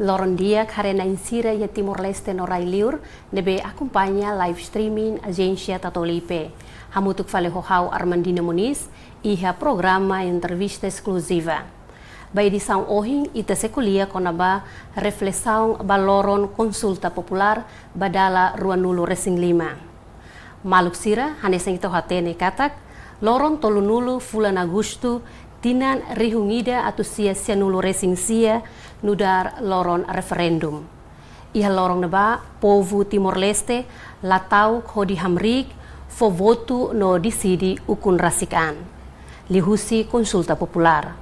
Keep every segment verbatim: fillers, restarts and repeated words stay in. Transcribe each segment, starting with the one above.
Loron di'ak haree-na'in sira iha Timor-Leste no rai-liur ne'ebé akompaña live streaming Ajénsia Tatoli P. Hamutuk fali ho ha'u Armandina Moniz iha programa entrevista eskluziva. Ba edisaun ohin ita sei ko'alia kona-ba reflesaun ba loron konsulta populár ba dala ruanulu-resin-lima. Maluk sira, hanesan ita hatene katak, loron tolunulu fulan Agostu, tinan rihun ida atus sia sianulu-resin-sia, nu'udar loron referendum. Iha loron ne'ebá, povu Timor-Leste la ta'uk hodi hamriik, fó votu no deside ukun rasik an. Liuhusi konsulta populár.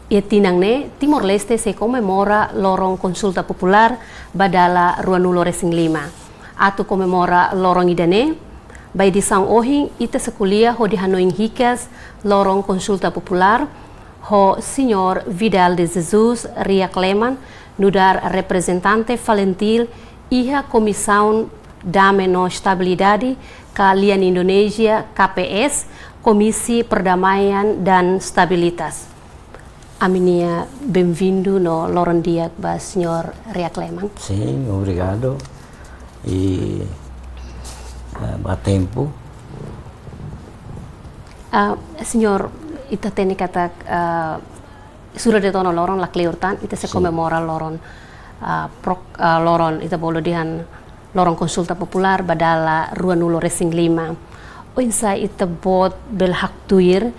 Iha tinan ne'e, Timor-Leste sei komemora loron konsulta populár ba dala ruanulu-resin-lima. Atu komemora loron ida-ne'e, ba edisaun ohin ita sei ko'alia hodi hanoin hikas loron konsulta populár ho Señór Vidal de Jesus Riak Leman, nu'udar reprezentante FALINTIL iha Komisaun Dame no Estabilidade ka lian Indonézia, K P S, Komisi Perdamaian dan Stabilitas. Ami-nia benvindu no loron di'ak ba Señór Riak Leman. Sim, obrigado. E, ah, ba tempu. Ah, Señór, ita hatene katak, ah, sura de'it ona loron la kleur tan, ita sei Sim. komemora loron, ah, prok-, ah, loron ita bolu dehan loron konsulta populár ba dala ruanulu-resin-lima. Oinsá ita-boot bele haktuir,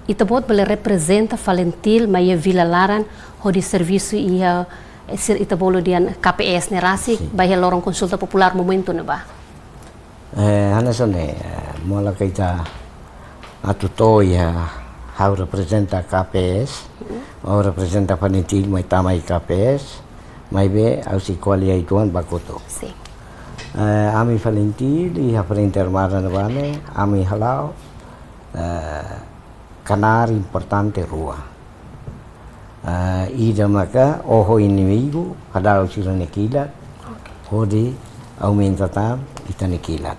ita-boot bele reprezenta FALINTIL mai iha Vila Laran hodi servisu iha, eh, sira ita bolu dehan K P S ne'e rasik, Sim. ba iha loron konsulta populár momentu ne'ebá. Eh, hanesan ne'e, eh, molok ita atu to'o iha, ha'u reprezenta K P S, ha'u reprezenta FALINTIL mai tama iha K P S, maibé ha'u sei ko'alia uitoan ba kotuk. Sim. Eh, ami FALINTIL iha Frente Armada ne'ebá ne'e, ami hala'o, eh, knaar importante rua. Ah, ida maka oho inimigu, hadau sira-nia kilat, Oke. hodi aumenta tan ita-nia kilat.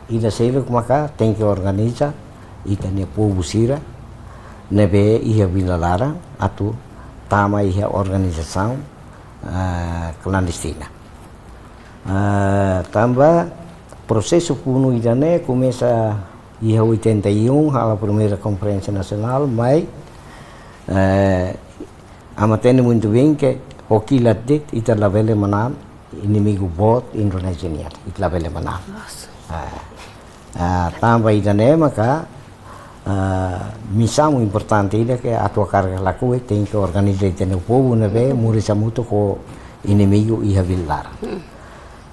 Ida seluk maka tenke organiza ita-nia povu sira ne'ebé iha Vila Laran atu tama iha organizasaun, ah, klandestina. Ah, tanba prosesu funu ida-ne'e komesa iha oitenta e um, halo primeira konferénsia nasionál, mai, eh, ami hatene muitu bein ke ho kilat de'it ita labele manán inimigu boot Indonézia nian, ita labele manán. Nossa. Ah, ah, tanba ida-ne'e maka, ah, misaun importante ida ke atu hakarak ka lakohi tenke organiza ita-nia povu ne'ebé moris hamutuk ho inimigu iha Vila Laran. Hmm.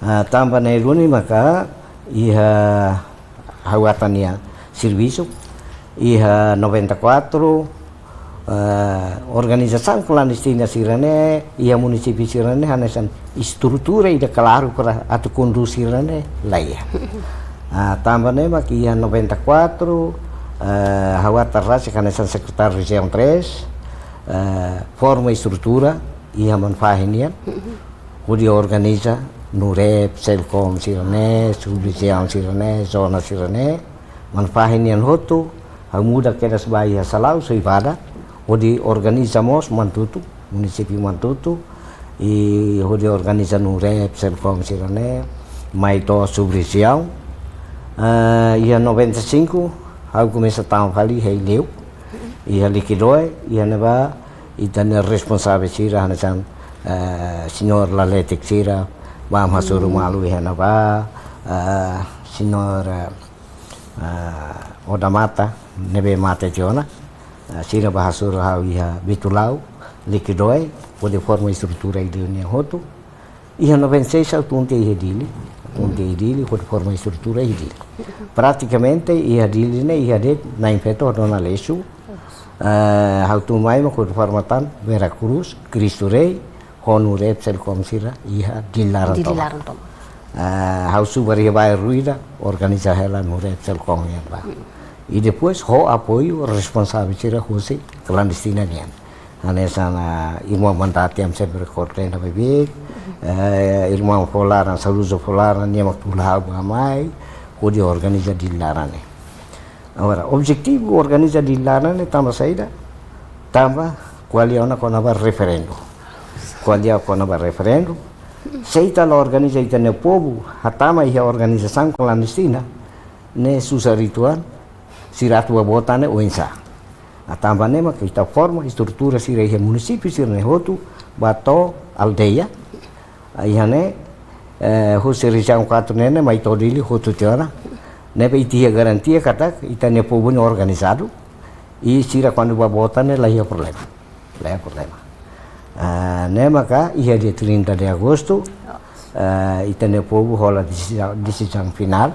Ah, tanba ne'e duni maka iha ha'u-nia servisu, iha noventa e quatro, eh, organizasaun klandestina sira-ne'e, iha munisípiu sira-ne'e, hanesan estrutura ida klaru para atu kondús sira-ne'e, la iha. Ah, tanba ne'e mak iha noventa e quatro, eh, ha'u-nia servisu hanesan sekretáriu rejiaun três, eh, forma estrutura, iha MANFAHE nian, hodi organiza NUREP, SELCOM sira-ne'e, subrejiaun sira-ne'e, zona sira-ne'e, MANFAHE nian hotu, ha'u muda kedas ba iha Salau, Soibada, hodi organiza mós Manatuto, munisípiu Manatuto, i hodi organiza NUREP, SELCOM sira-ne'e, mai to'o subrejiaun. Ah, iha noventa e cinco, ha'u komesa tama fali iha Aileu, iha Liquidoe, iha ne'ebá, ita-nia responsavel sira hanesan, eh, señór Laletik sira, bá hasoru Hmm. malu iha ne'ebá, eh, señór, eh, eh, Odamata, ne'ebé mate tiha ona, eh, sira bá hasoru ha'u iha Betulau, Liquidoe, hodi forma estrutura ida-ne'e hotu. Iha noventa e seis ha'u tun tiha iha Dili, tun tiha iha Dili, hodi forma estrutura iha Dili. Pratikamente iha Dili ne'e iha de'it na'in-feto ho dona Aleixo, eh, ha'u tun mai mak hodi forma tan Vera Cruz, Cristo Rei, ho NUREP, SELCOM sira iha Dili laran Dili tomak. laran tomak. Eh, ha'u subar iha bairru ida, organiza hela NUREP, SELCOM iha ne'ebá. Hmm. I depois ho apoiu responsavel sira husi klandestina nian. Hanesan, ah, irmaun Mandati ami sempre koordena beibeik, eh, irmaun fó laran, saudozu fó laran, nia mak tula ha'u bá mai, hodi organiza Dili laran ne'e. Agora, objetivu organiza Dili laran ne'e tanba saida, tanba ko'alia ona kona-ba referendu. Ko'alia kona-ba referendu. Se ita la organiza ita-nia povu, hatama iha organizasaun klandestina, ne'e susar uitoan, sira atu ba vota ne'e oinsá. Tanba ne'e maka ita forma estrutura sira iha munisípiu sira-ne'e hotu, ba to'o aldeia. Iha ne'e, eh, husi rejiaun kuatru ne'e, ne'e mai to'o Dili hotu tiha ona. Ne'ebé ita iha garantia katak ita-nia povu ne'e organizadu. I sira kuandu ba vota ne'e la iha problema. La iha problema. Ah, ne'e maka iha dia trinta de agostu, ah, ita-nia povu hola desizia-, desizaun finál.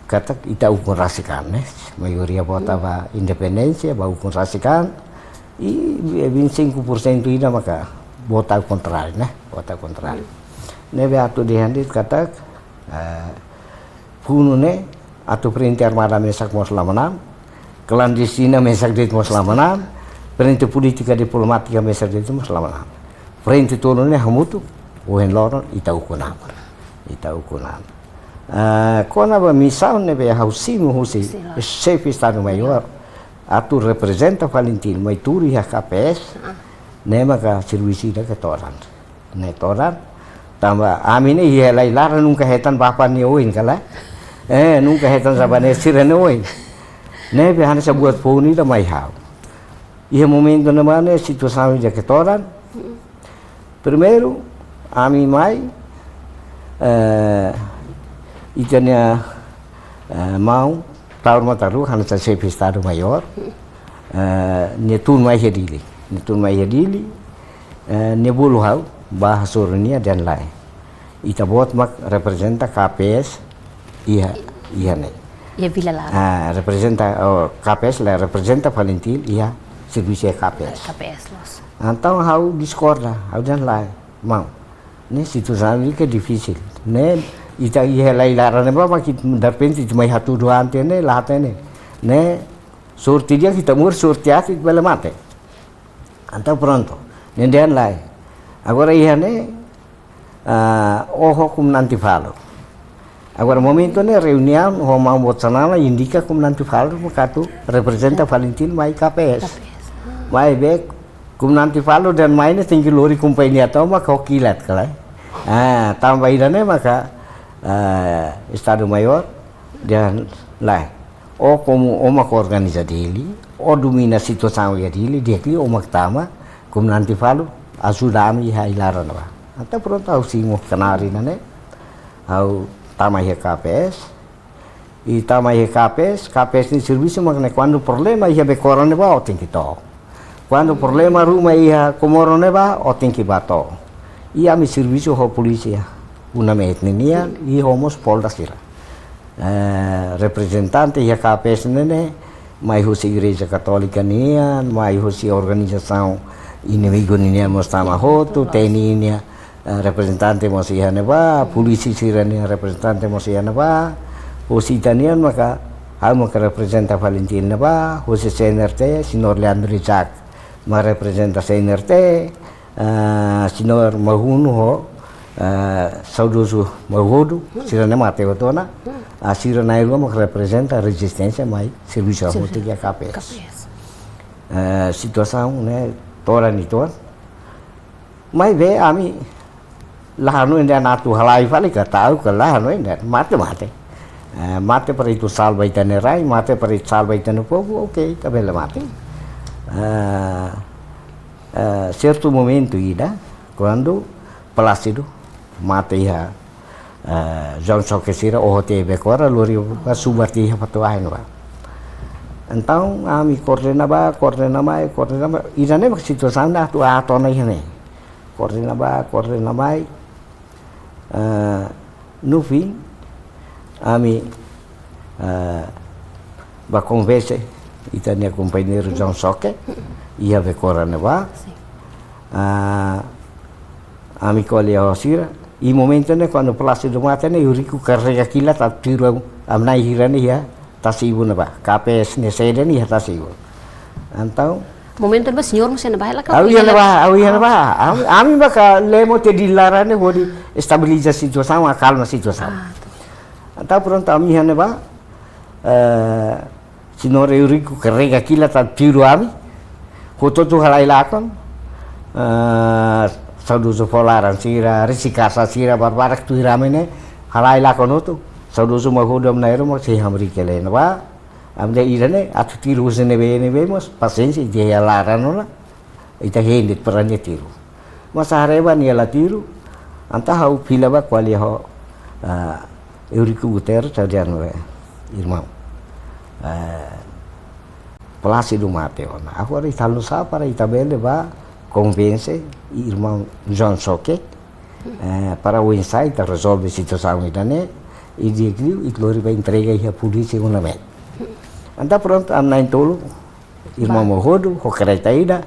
Katak ita ukun rasik an, ne'e. Maioria vota ba independénsia, ba ukun rasik an. I vinte e cinco por cento ida maka vota kontráriu, ne'e. Vota kontráriu. Ne'ebé atu dehan de'it katak, eh, funu ne'e, atu frente armada mesak mós la manán, klandestina mesak de'it mós la manán, frente polítika diplomátika mesak de'it mós la manán. Frente tolu ne'e hamutuk, ohin loron ita ukun an. Ita ukun an. Ah, kona-ba misaun ne'ebé ha'u simu husi Sim, lógico. Xefe Estadu Maiór, atu reprezenta FALINTIL mai tuur iha K P S, Ah. ne'e maka servisu ida ke todan. Ne'e todan. Tanba ami ne'e iha hela laran nunka hetan bapa nia oin ka lae. Eh, nunka hetan sá-bá nia sira-nia oin. Ne'ebé hanesan buat foun ida mai ha'u. Iha momentu ne'ebá ne'e situasaun ida ke todan. Primeiru, ami mai, eh, ita-nia, eh, maun, Taur Matan Ruak, hanesan Xefe Estadu Maiór, eh, nia tun mai iha Dili. Nia tun mai iha Dili, eh, nia bolu ha'u, ba hasoru nia dehan lae. Ita-boot mak reprezenta K P S iha, iha ne'e. Iha Vila Laran. Ah, reprezenta, oh, K P S la reprezenta FALINTIL iha servisu iha K P S. K P S loos. Entaun ha'u diskorda, ha'u dehan lae, maun. Ne'e situasaun ne'e ke difisil. Ne'e ita iha hela laran ne'ebá mak ita derrepente ita mai hatudu an tiha ne'e, la hatene. Ne'e sorte di'ak ita moris, sorte aat ita bele mate. Entaun prontu. Nia dehan lae. Agora iha ne'e, ah, ó ho komandante Falo. Agora momentu ne'e reuniaun ho maun Botsanana indika komandante Falo mak atu reprezenta FALINTIL mai K P S. K P S. Maibé komandante Falo dehan mai ne'e tenke lori kompañia tomak ho kilat ka lae. Ah, tanba ida-ne'e maka, ah, Estadu Maiór dehan lae. Ó komu ó mak organiza Dili, ó domina situasaun iha Dili, di'ak liu ó mak tama, komandante Falo ajuda ami iha ai-laran ne'ebá. Entaun prontu ha'u simu knaar ida-ne'e, ha'u tama iha K P S, i tama iha K P S, K P S nia servisu mak ne'e kuandu problema iha Becora ne'ebá ó tenke to'o. Kuandu problema ruma iha Comoro ne'ebá, ó tenke bá to'o. I ami servisu ho polísia UNAMET ninian, i ho mós Polda sira. Eh, reprezentante iha K P S ne'e ne'e, mai husi Igreja Katólika nian, mai husi organizasaun inimigu ninian mós tama hotu, T N I nia, eh, reprezentante mós iha ne'ebá, polísia sira-nia reprezentante mós iha ne'ebá, husi ita-nian maka, ha'u maka reprezenta FALINTIL ne'ebá, husi C N R T, señór Leandro Isaac, mak reprezenta C N R T, ah, señór Mahunu ho, ah, saudozu Magodu, sira-ne'e mate hotu ona, ah, sira na'in-rua mak reprezenta rezisténsia mai servisu Servisu. Hotu iha K P S. K P S. Eh, situasaun ne'e todan uitoan. Maibé ami la hanoin dehan atu halai fali ka ta'uk ka, la hanoin dehan, mate, mate. Eh, mate para atu salva ita-nia rai, mate para atu salva ita-nia povu, oke, ita bele mate. Eh, eh, sertu momentu ida, kuandu Plásidu mate iha, eh, João Choque sira oho tiha Becora, lori ba subar tiha Fatuain ba. Entaun ami koordena ba, koordena mai, koordena ba. Ida-ne'e mak situasaun atu aat ona iha ne'e. Koordena ba, koordena mai. Eh, no fim, ami, eh, ba konvense ita-nia kompañeiru João Choque, iha Becora ne'ebá. Sim. Ah, ami ko'alia ho sira, i momentu ne'e kuandu Plásidu mate ne'e, Eurico karrega kilat atu tiru ami na'in hira ne'e iha Tasi-Ibun ne'ebá, K P S nia sede ne'e iha Tasi-Ibun. Entaun, momentu ne'ebá señór mós iha ne'ebá hela ka? Ha'u iha ne'ebá, ha'u iha ne'ebá. Ami, ami maka lemo tiha Dili laran ne'e hodi estabiliza situasaun, akalma situasaun. Ah, entaun. Entaun prontu ami iha ne'ebá, eh, señór Eurico karrega kilat atu tiru ami, hotu-hotu halai lakon, eh, Saudozu fó laran sira, risi kasa sira, barbarak tuir ami ne'e, halai lakon hotu. Saudozu Mahodu ami na'in-rua mak sei hamriik hela ne'ebá. Ami dehan ida-ne'e, atu tiru husi ne'ebé ne'ebé mós, pasiénsia, ita iha laran ona, ita hein de'it para nia tiru. Mas haree ba nia la tiru, entaun ha'u fila ba ko'alia ho, ah, Eurico Guterres, ha'u dehan, eh, irmaun. Eh, Plácido mate ona. Agora ita halo nusá para ita bele ba konvense irmaun João Soke, eh, para oinsá ita rezolve situasaun ida-ne'e, i di'ak liu ita lori ba entrega iha polísia UNAMET. Entaun prontu, ami na'in-tolu, irmaun Mahodu ho kareta ida,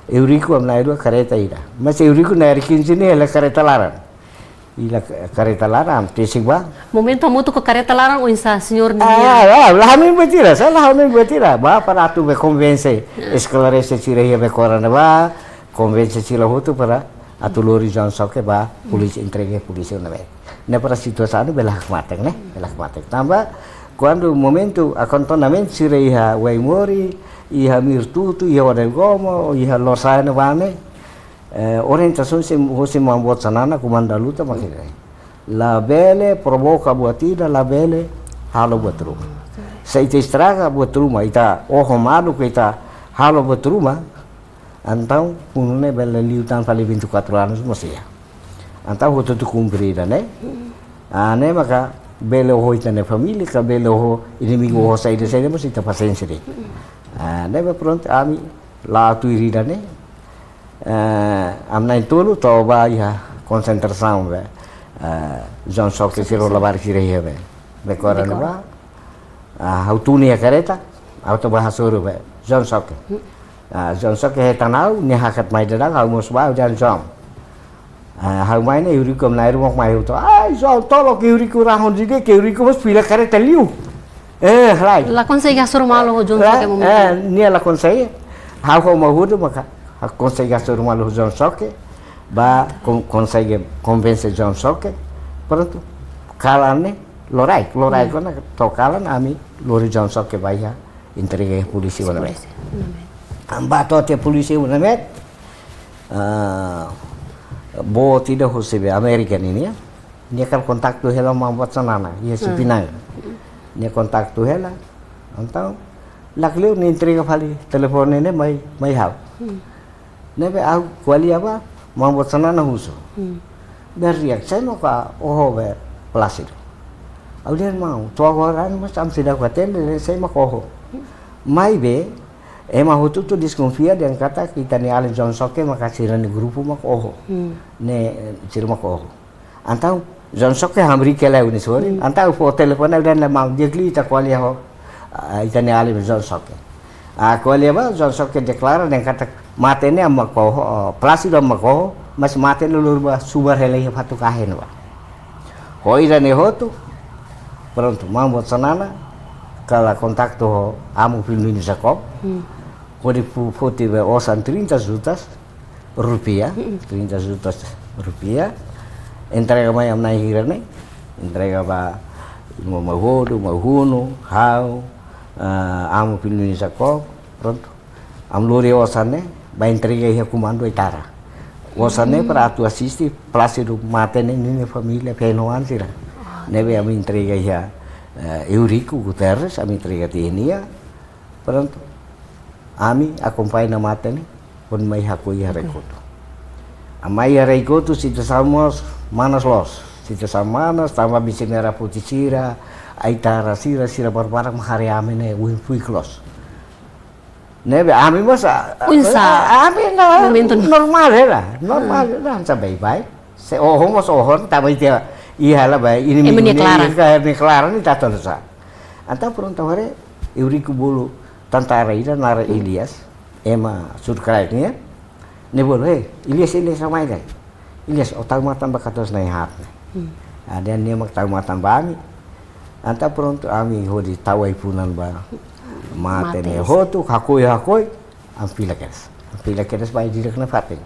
Eurico ami na'in-rua kareta ida. Mas Eurico na'in-quinze ne'e hela kareta laran. Hela kareta laran, tesi ba. Momentu hamutuk ho kareta laran, oinsá señór nia? Ah, ah, la hanoin buat ida, sá la hanoin buat ida. Ba para atu bele konvense, esklarese sira iha Becora ne'ebá, konvense sira hotu para atu lori João Soke ba polísia, entrega polísia UNAMET. Ne'e para situasaun bele hakmatek, ne'e? Bele hakmatek. Tanba, kuandu momentu akantonamentu sira iha Waimori, iha Mirtutu, iha Wadelgomo, iha Lorsae ne'ebá ne'e, eh, orientasaun husi, husi Maun Boot Xanana, komandu da luta mak ne'e. Labele provoka buat ida, labele halo buat ruma. Se ita estraga buat ruma, ita oho malu ka ita halo buat ruma, entaun punu ne'e bele liután fali vinte e quatro anos mós iha. Entaun hotu-hotu kumpre ida-ne'e. Ah, ne'e maka bele oho ita-nia família, ka bele oho inimigu, oho saida-saida, mas ita pasiénsia de'it. Ah, ne'ebé prontu, ami la'o tuir ida-ne'e. Eh, ami na'in-tolu to'o ba iha konsentrasaun be, eh, João Soke sira ho labarik sira iha be, Becora ne'ebá. Ah, ha'u tun iha kareta, ha'u toba hasoru be João Soke. Ah, João Soke hetan ha'u, nia hakat mai daudaun, ha'u mós ba, ha'u dehan João. Ah, ha'u mai ne'e Eurico na'in-rua mak mai hotu. Ai, João, tolok Eurico rahun didi'ak, Eurico mós fila kareta liu. Eh, rai. La konsege hasoru malu ho João Soke momentu. Eh, nia la konsege. Ha'u ho Mahodu maka, ha'u konsege hasoru malu ho João Soke. Ba, kon-, konsege konvense João Soke. Prontu. Kalan ne'e, loraik, loraik ona, to'o kalan ami lori João Soke ba iha entrega iha polísia UNAMET. Polísia UNAMET. Tanba to'o tiha polísia UNAMET, ah, boot ida husi be Amérika nian, nia hakarak kontaktu hela ho Maun Boot Xanana, iha Sipinang. Nia kontaktu hela, entaun, lakleur nia entrega fali telefone ne'e mai, mai ha'u. Ne'ebé ha'u ko'alia ba, Maun Boot Xanana husu. Be riak, sé mak oho be Plácido? Ha'u dehan maun, to'o agora ne'e mós ami seidauk hatene, sé mak oho. Maibé, ema hotu-hotu deskonfia dehan katak ita-nia alin João Soke maka sira-nia grupu mak oho. Ne'e, sira mak oho. Entaun, João Soke hamriik hela ha'u-nia sorin. Entaun, fó telefone, ha'u dehan lae maun, di'ak liu ita ko'alia ho, ah, ita-nia alin João Soke. Ah, ko'alia ba, João Soke deklara dehan katak mate ne'e ami mak oho, oh, Plácido ami mak oho, mas mate ne'e lori ba subar hela iha Fatukahen ba. Ho ida-ne'e hotu, prontu, Maun Boot Xanana, halo kontaktu ho amu Filmino Jacob, hodi fu-, foti be osan trinta jutas, rupiah, trinta jutas rupiah. Entrega mai ami na'in hira ne'e, entrega ba Maun Mahodu, Maun Hunu, ha'u, ah, amu Filmino Jacob, prontu. Ami lori osan ne'e, ba entrega iha komandu Aitara. Osan ne'e para atu asiste Plácido mate ne'e ninia família, feen-oan sira. Ne'ebé ami entrega iha, eh, Eurico Guterres, ami entrega tiha nia, prontu. Ami akompaña mate ne'e, hodi mai hakoi iha Rai-Kotu. Ami mai iha Rai-Kotu, situasaun mós manas loos. Situasaun manas, tanba bisi merah putih sira, Aitara sira, sira barbarak mak haree ami ne'e, ohin fuik loos. Ne'ebé ami mós, ah, oinsá? Ah, ami ne'e momentu normál hela, normál hela, hanesan baibain. Se oho mós oho, tanba ita iha hela ba, inimigu nia klaran. Ema nia klaran. Iha nia klaran, ita tau nusá. Entaun prontu, agora Eurico bolu tantara ida naran Elias, ema surkraik nian. Nia bolu, "Hei, Elias, Elias, ramai dai. Elias, ó tau matan ba katuas na'in-haat ne'e." Ah, dehan nia mak tau matan ba ami. Entaun prontu, ami hodi tau ai-funan ba mate ne'e hotu, hakoi, hakoi. Ami fila kedas. Ami fila kedas ba ai-di'ak nia fatin.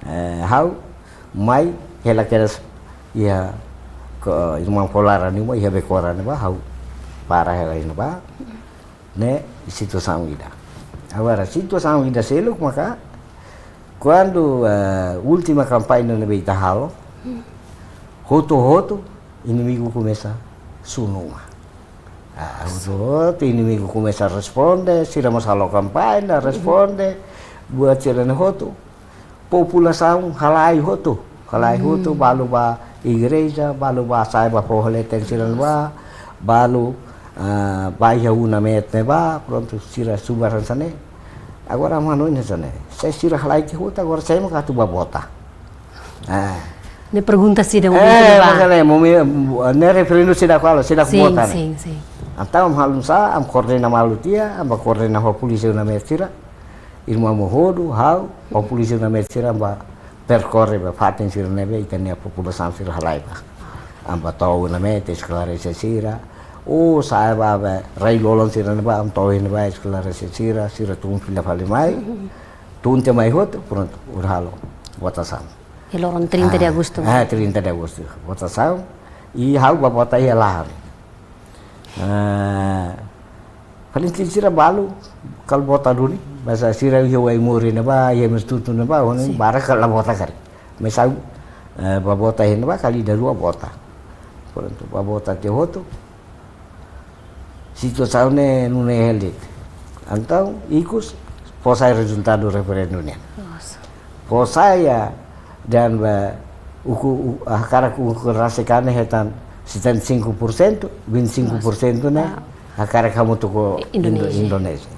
Eh, ha'u mai hela kedas iha, ke, irmaun fó laran ne'ebá, iha Becora ne'ebá, ha'u para hela iha ne'ebá. Ne'e situasaun ida. Agora, situasaun ida seluk maka, Kuandu, eh, última kampaña ne'ebé ita halo, hotu-hotu inimigu komesa sunu uma. Ah, hotu-hotu inimigu komesa responde, sira mós halo kampaña, responde, buat sira-ne'e hotu. Populasaun halai hotu, halai hotu, balu ba igreja, balu ba sa'e ba foho leten sira-ne'ebá, balu, ah, ba iha UNAMET ne'ebá, prontu sira subar hanesan ne'e. Agora ami hanoin hanesan ne'e. Se sira halai tiha hotu, agora sé maka atu ba vota? Ah. Ne'e pergunta sira, eh, momentu ne'ebá. Maka ne'e, momen-, ne'e referendu sira ko'alia, sira Sin, vota ne'e. Sin, sin. Entaun ami halo nusá, ami koordena malu tiha, ami ba koordena ho polísia UNAMET sira. Irmaun Mohodu, ha'u, ho polísia UNAMET sira ami ba perkorre ba fatin sira ne'ebé ita-nia populasaun sira halai ba. Ami ba to'o UNAMET esklarese sira. O sa'e ba, ba rai-lolon sira ne'ebá, ami to'o iha ne'ebá esklarese sira, sira tun fila fali mai. Tun tiha mai hotu, prontu, ha'u halo votasaun. Iha loron trinta de Ah, Agostu. Ah, trinta de Agostu. Votasaun. I ha'u ba vota iha lahan. Ah, paling tidak sira balu, kala vota duni, basa sira iha Waimori ne'ebá, iha Mestutu ne'ebá, hone Sin. barak kala vota karik. Mas ha'u, eh, ba vota iha ne'ebá, kala ida rua vota. Prontu, ba vota tiha hotu. Situasaun ne'e nune'e hela de'it. Entaun, ikus, fó sai rezultadu referendu nian. Nossa. Fó sai ya, dan ba, uku, u-, hakarak uku rasik an ne'e hetan setenta e cinco por cento, vinte e cinco por cento ne'e, Ah. hakarak hamutuk ho Indo-, Indonézia. Indonézia.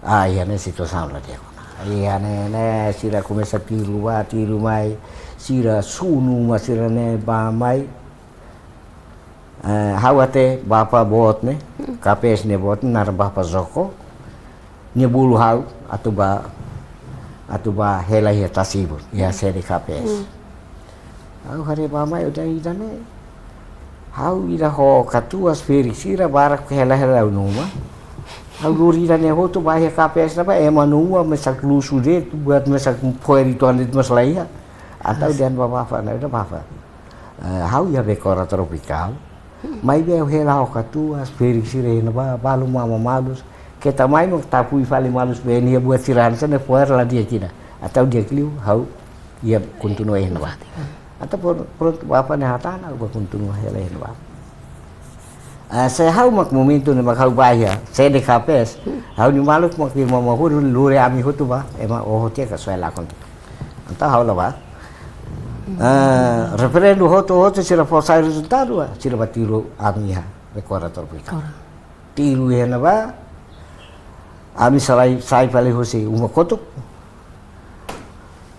Ah, iha ne'e situasaun la di'ak ona. Iha ne'e, ne'e, sira komesa tiru ba, tiru mai, sira sunu uma sira-ne'e ba mai. Eh, ha'u hatete bapa boot ne'e, Hmm. K P S nia boot ne'e, naran bapa Joko. Nia bolu ha'u, atu ba, atu ba hela iha Tasi-Ibun, iha Hmm. sede K P S. Hmm. Ha'u haree ba mai udah ida-ne'e. Ha'u ida ho katuas ferik sira barak hela-hela ha'u-nia uma. Ha'u lori ida-ne'e hotu ba iha K P S ne'ebá ema nia uma mesak luxu de'it, buat mesak poeri tuan de'it mós la iha. Entaun Yes. dehan ba bapa, naran ida bapa. Eh, ha'u iha Becora Tropical. Maibé ha'u hela ho katuas ferik sira iha ne'ebá, balu mama malus. Keta mai mak tapui fali malus been iha buat sira hanesan ne'e fo'er la di'ak ida. Entaun di'ak liu ha'u iha kontinua iha ne'ebá. Entaun pro-, prontu bapa ne'e hatán ha'u ba kontinua hela iha ne'ebá. Ah, se ha'u mak momentu ne'e mak ha'u ba iha sede K P S, ha'u-nia maluk mak irmaun Mohodu lori ami hotu ba, ema oho tiha ka soe lakon. Entaun ha'u la ba. Eh, referendu hotu-hotu sira fó sai rezultadu ba, sira ba tiru ami iha Becora Tropical. Ora. Tiru iha ne'ebá, ami sai, sai fali husi uma kotuk.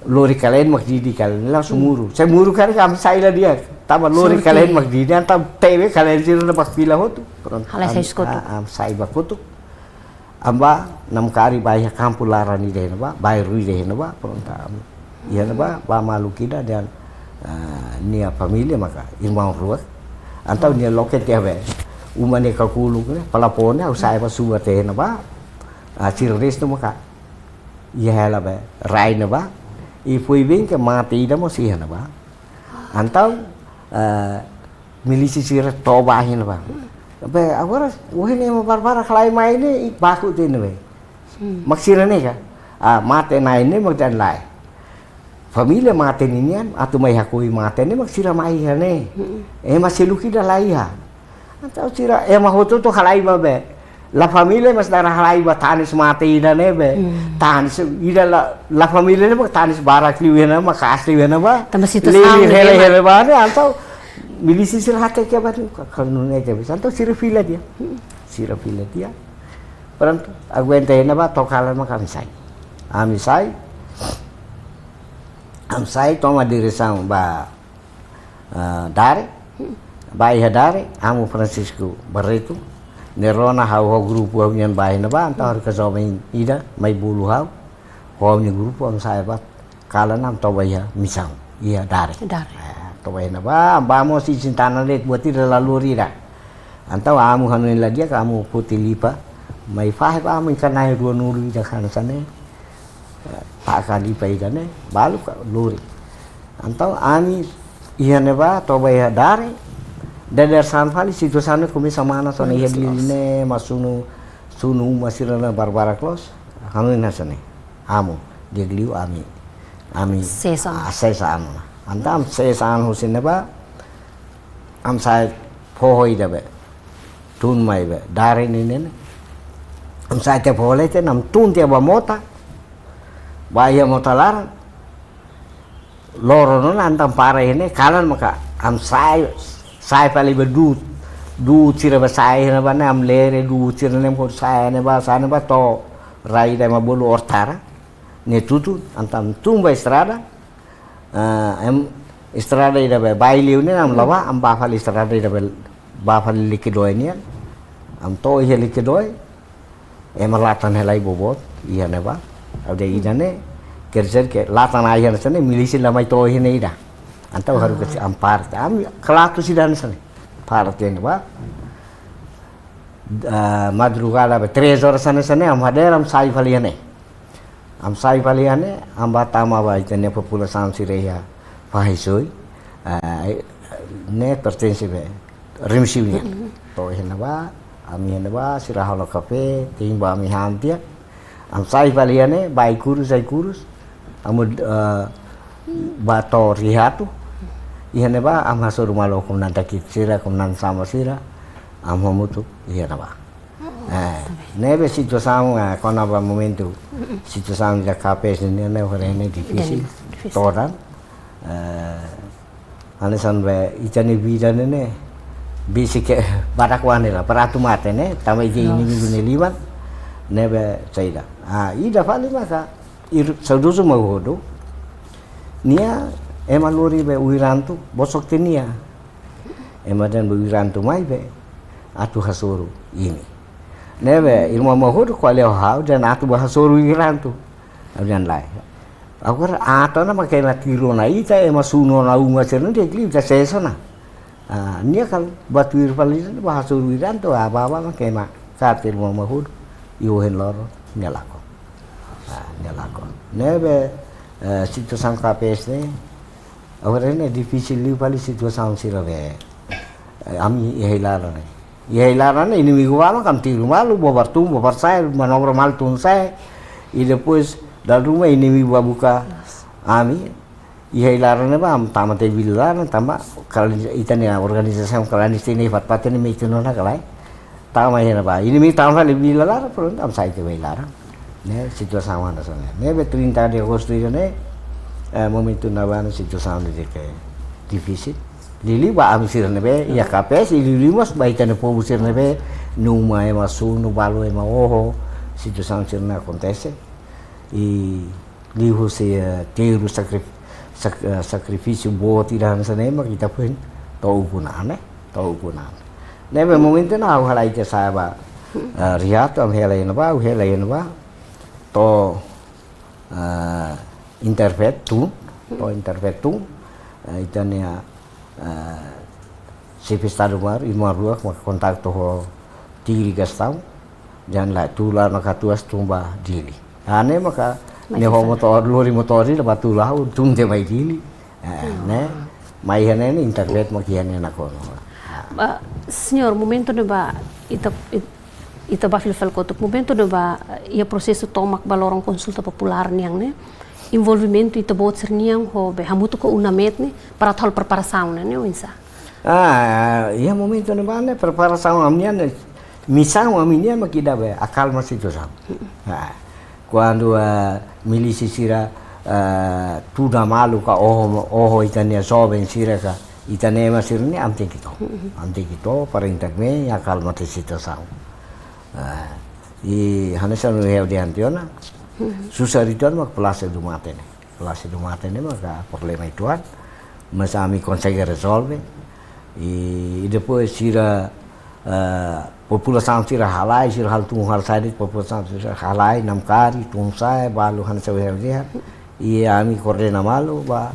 Lori kalen mak didi kalen la Sin. sumuru. Se muru karik ami sai la di'ak. Tanba lori Sorte. kalen mak didi, entaun tebe kalen sira ne'ebá fila hotu. Prontu. Halai sai Ami, husi kotuk. ah, ami sai ba kotuk. Ami ba namkari ba iha kampu laran ida iha ne'ebá, bairru ida iha ne'ebá, prontu ami. Iha ne'ebá, ba maluk ida dehan, ah, nia família maka irmaun rua. Entaun nia loke tiha be. Uma ne'e kakuluk ne'e, plafon ne'e, ha'u sai ba subar tiha ne'ebá. Ah, sira restu maka. Iha hela be, rai ne'ebá. I foin-sa'e mate ida mós iha ne'ebá. Entaun, ah, milísia sira toba iha ne'ebá. Be, agora, ohin ema barbarak halai mai ne'e, i baku tiha ne'ebé. Hmm. Mak sira ne'e ka? Ah, mate na'in ne'e mak dehan lae. Família mate ninian, atu mai hakoi mate ne'e mak sira mai iha ne'e. Hmm. Ema seluk ida la iha. Entaun sira, ema hotu-hotu halai ba be. La família mós dara halai ba tanis mate ida ne'ebé. Hmm. Tanis ida la, la família ne'e mak tanis barak liu iha ne'e, maka'as liu iha ne'ebá. Tanba situasaun Lili ne'e hele, memang hele ba ne'e, entaun milísia sira hateke ba tu, ka, ka nune'e ke bisa. Entaun sira fila tiha. Hmm. Sira fila tiha. Prontu, aguenta iha ne'ebá, to'o kalan mak ami sai. Ami sai. Ami sai toma diresaun ba, ah, Dare. Ba iha Dare, amu Francisco Barreto. Nia rona ha'u ho grupu ha'u-nian ba iha ne'ebá, entaun haruka joven ida, mai bolu ha'u. Ho ha'u-nia grupu, ami sai ba kalan ami toba iha misaun, iha Dare. Dare. Eh, toba iha ne'ebá, ba mós isin tanah de'it buat ida la lori ida. Entaun amu hanoin la di'ak, amu foti lipa. Mai fahe ba amu ikan na'in ruanulu ida hanesan ne'e. Eh, taka lipa ida ne'e, balu ka lori. Entaun ami iha ne'ebá, toba iha Dare. Dadeer-saan fali situasaun ne'e komesa manas ona iha Manas Dili loos. ne'e, mak sunu, sunu uma sira-ne'e barbarak loos. Hanoin hanesan ne'e. Amu, di'ak liu ami Ami seis an. Ah, seis an ona. Entaun seis an husi ne'ebá, ami sa'e foho ida be tun mai be darin ne'e ne'e. Ami sa'e tiha foho leten, ami tun tiha ba mota. Ba iha mota laran. Loron ona entaun para iha ne'e, kalan maka ami sa'e, sa'e fali be du'ut. Du'ut sira be sa'e iha ne'ebá ne'e, ami lere du'ut sira ne'e, ami sa'e ne'ebá, sa'e ne'ebá to'o rai ida ema bolu Ortara. Ne'e tutun, entaun tun ba estrada. Ah, em, estrada ida be Bailiu ne'e, ami la'o ba, ami ba fali estrada ida be, ba fali Liquidoe nian. Ami to'o iha Liquidoe, ema latan hela iha boboot, iha ne'ebá. Ha'u dehan ida-ne'e, quer dizer que latan iha hanesan ne'e, milísia la mai to'o iha ne'e ida. Entaun ha'u Ah. kasi ami parte, ami kelatus ida hanesan ne'e. Parte ne'ebá. Ah, madrugada be três horas hanesan ne'e, ami hadeer, ami sa'e fali iha ne'e. Ami sa'e fali iha ne'e, ami ba tama ba ita-nia populasaun sira iha Fahi Soi. Ah, ne'e pertense be Remexio nian. Mm-mm. To'o iha ne'ebá, ami iha ne'ebá, sira halo kafé, tein ba ami han tiha. Ami sa'e fali iha ne'e, ba Aicurus, Aicurus. Ami, eh, ba to'o Riato. Iha ne'ebá, ami hasoru malu ho komandante Kit sira, komandante Sama sira. Ami hamutuk iha ne'ebá. Oh, Eh, tá bem. Ne'ebé situasaun, eh, kona-ba momentu, Mm-mm. situasaun ida kapás ne'e, ne'e, ne'e, ne'e difisil. Ida-ne'e difisil. Todan. Eh, hanesan be, ita-nia vida ne'e, ne'e, besik ke badak wan hela, para atu mate ne'e, tanba ita Nos. inimigu ne'e liman, ne'ebé saida. Ah, ida fali maka, ir, saudozu Magodo, nia, ema lori be Wiranto, bosok tiha nia. Ema dehan be Wiranto mai be, atu hasoru imi. Ne'ebé, irmaun Magodo ko'alia ho ha'u, dehan atu ba hasoru Wiranto. Ha'u dehan lae. Agora, atu ona mak ema tiru ona ita, ema sunu ona uma sira-ne'e, di'ak liu ita sees ona. Ah, nia kala ba tuir fali, ba hasoru Wiranto, ah, ba, ba, mak ema kaer irmaun Magodo, iha ohin loron, nia lakon. Ah, nia lakon. Ne'ebé, eh, situasaun kapás ne'e, agora ne'e difisil liu fali situasaun sira be. Eh, ami iha ai-laran ne'e. Iha ai-laran ne'e inimigu ba mak ami tiru malu, bobar tun, bobar sa'e, manobra malu tun sa'e. I depois, dala ruma inimigu ba buka ami. Iha ai-laran ne'ebá, ami tama tiha vila laran, tanba kala-, ita-nia organizasaun klandestina iha fatin-fatin ne'e metin ona ka lae. Tama iha ne'ebá. Inimigu tama fali vila laran, prontu, ami sa'e tiha ba ai-laran. Ne'e, situasaun hanesan ne'e. Ne'ebé trinta de agostu ida-ne'e, eh, momentu ne'ebá ne'e situasaun ne'e ke difisil. Liuliu ba ami sira ne'ebé, iha kapás, i liuliu mós ba ita-nia povu sira ne'ebé, nia uma ema sunu, balu ema oho, situasaun sira-ne'e akontese. I liuhusi, eh, terus sakrif-, sak-, eh, sakrifísiu boot ida hanesan ne'e mak ita foin to'o ukun an, eh, to'o ukun an. Ne'ebé momentu ne'e ha'u halai tiha sa'e ba, eh, Riato, ami hela iha ne'ebá, ha'u hela iha ne'ebá, to'o, eh, Intervet tun, to'o Intervet tun, eh, ita-nia, eh, Xefe Estadu Maiór, irmaun rua, mak kontaktu ho Tigre Gastão, dehan lae tula na katuas tun ba Dili. Hanesan ne'e maka, Mas ne'e ho susar. Motór, lori motór ida ba tula ha'u tun tiha mai Dili. Eh, Hmm. ne'e, mai hanesan ne'e Intervet mak iha ne'e nakonu. Ah. Ba, señór, momentu ne'ebá, ita, it-, ita ba fila fali kotuk, momentu ne'ebá, iha prosesu tomak ba loron konsulta populár nian ne'e, envolvimentu ita-boot sira-nian ho be, hamutuk ho UNAMET ne'e, para atu halo preparasaun ne'e, ne'e oinsá? Ah, iha momentu ne'ebá ne'e preparasaun ami-nian ne'e, misaun ami-nian mak ida be, akalma situasaun. Ah, kuandu, ah, milísia sira, ah, tuda malu ka oho, oho ita-nia joven sira ka, ita-nia ema sira-ne'e ami tenke to'o. Ami tenke to'o para intervém, akalma tiha situasaun. Ah, i hanesan ohin ha'u dehan tiha ona, susar uitoan mak Palácio do Mate ne'e. Palácio do Mate ne'e maka problema uitoan, mas ami konsege rezolve. I, i depois sira, eh, populasaun sira halai, sira halo tun halo sa'e de'it, populasaun sira halai, namkari, tun sa'e, balu hanesan ohin ha'u dehan. I ami koordena malu ba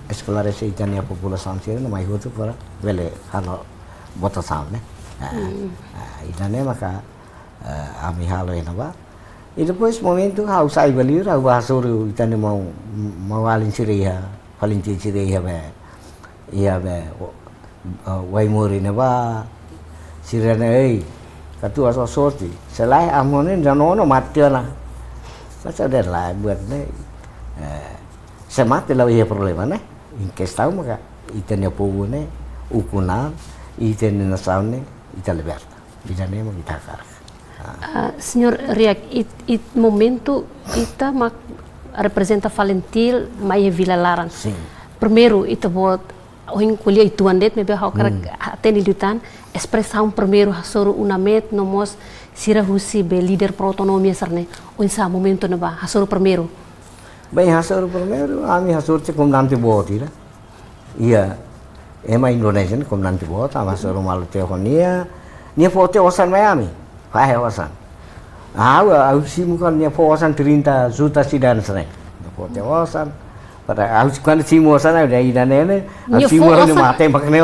esklarese ita-nia populasaun sira-ne'e mai hotu para bele halo votasaun ne'e. Ah, Hmm. ah, ida-ne'e maka, eh, ami halo iha ne'ebá. I depois momentu ha'u sa'e ba liur, ha'u ba hasoru ita-nia maun, maun-alin sira iha, falintiya sira iha be, iha be, o, o, Waimori ne'ebá, sira-ne'e, ei, katuas, ó sorte, se lae ami-nia danono mate ona. Mas ha'u dehan lae buat ne'e, eh, Se mate la'ós iha problema, ne'e? Em questão maka ita-nia povu ne'e ukun an, ita-nia nasaun ne'e ita liberta. Ida-ne'e mak ita hakarak. Ah. Ah, Señór Riak, it, it momentu ita mak reprezenta FALINTIL mai iha Vila Laran. Sin. Primeiru, ita-boot, ohin ko'alia uitoan de'it, maibé ha'u hakarak, hmm, hatene liután, espresaun primeiru hasoru UNAMET, no mós sira husi be líder pro-autonomia sira-ne'e, oinsá momentu ne'ebá, hasoru primeiru? Bem, hasoru primeiru, ami hasoru tiha komandante boot ida. Iha, ema Indonézia ne'e komandante boot, ami hasoru malu tiha ho nia, nia fó tiha osan mai ami, fahe osan. Ha'u, ha'u simu kan nia fó osan trinta juta sira hanesan ne'e. Nia fó tiha osan, para ha'u kuandu simu osan, ha'u dehan ida-ne'e ne'e, ha'u, nia simu fó ha'u-nia osan mate mak ne'e.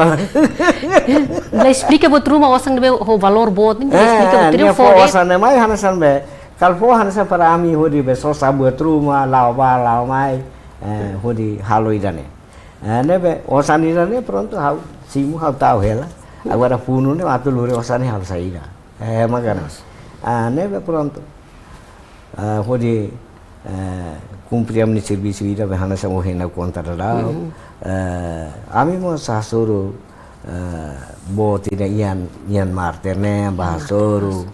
Nia esplika buat ruma osan ne'ebé ho valór boot ne'e, nia, eh, esplika buat ruma, nia fó, fó de'it osan ne'e mai hanesan be, kala fó hanesan para ami hodi be sosa buat ruma, la'o bá, la'o mai, eh, hodi halo ida-ne'e. Eh, ne'ebé, osan ida-ne'e prontu ha'u simu, ha'u tau hela. Agora funu ne'e atu lori osan ne'e halo saida. Eh, mak ne'e. Ah, ne'ebé prontu. Ah, hodi, eh, kumpre ami-nia servisu ida be hanesan ohin ha'u konta daudaun. Mhm. Eh, ami mós hasoru, eh, boot ida iha, iha Myanmar ne'e, ami bá hasoru,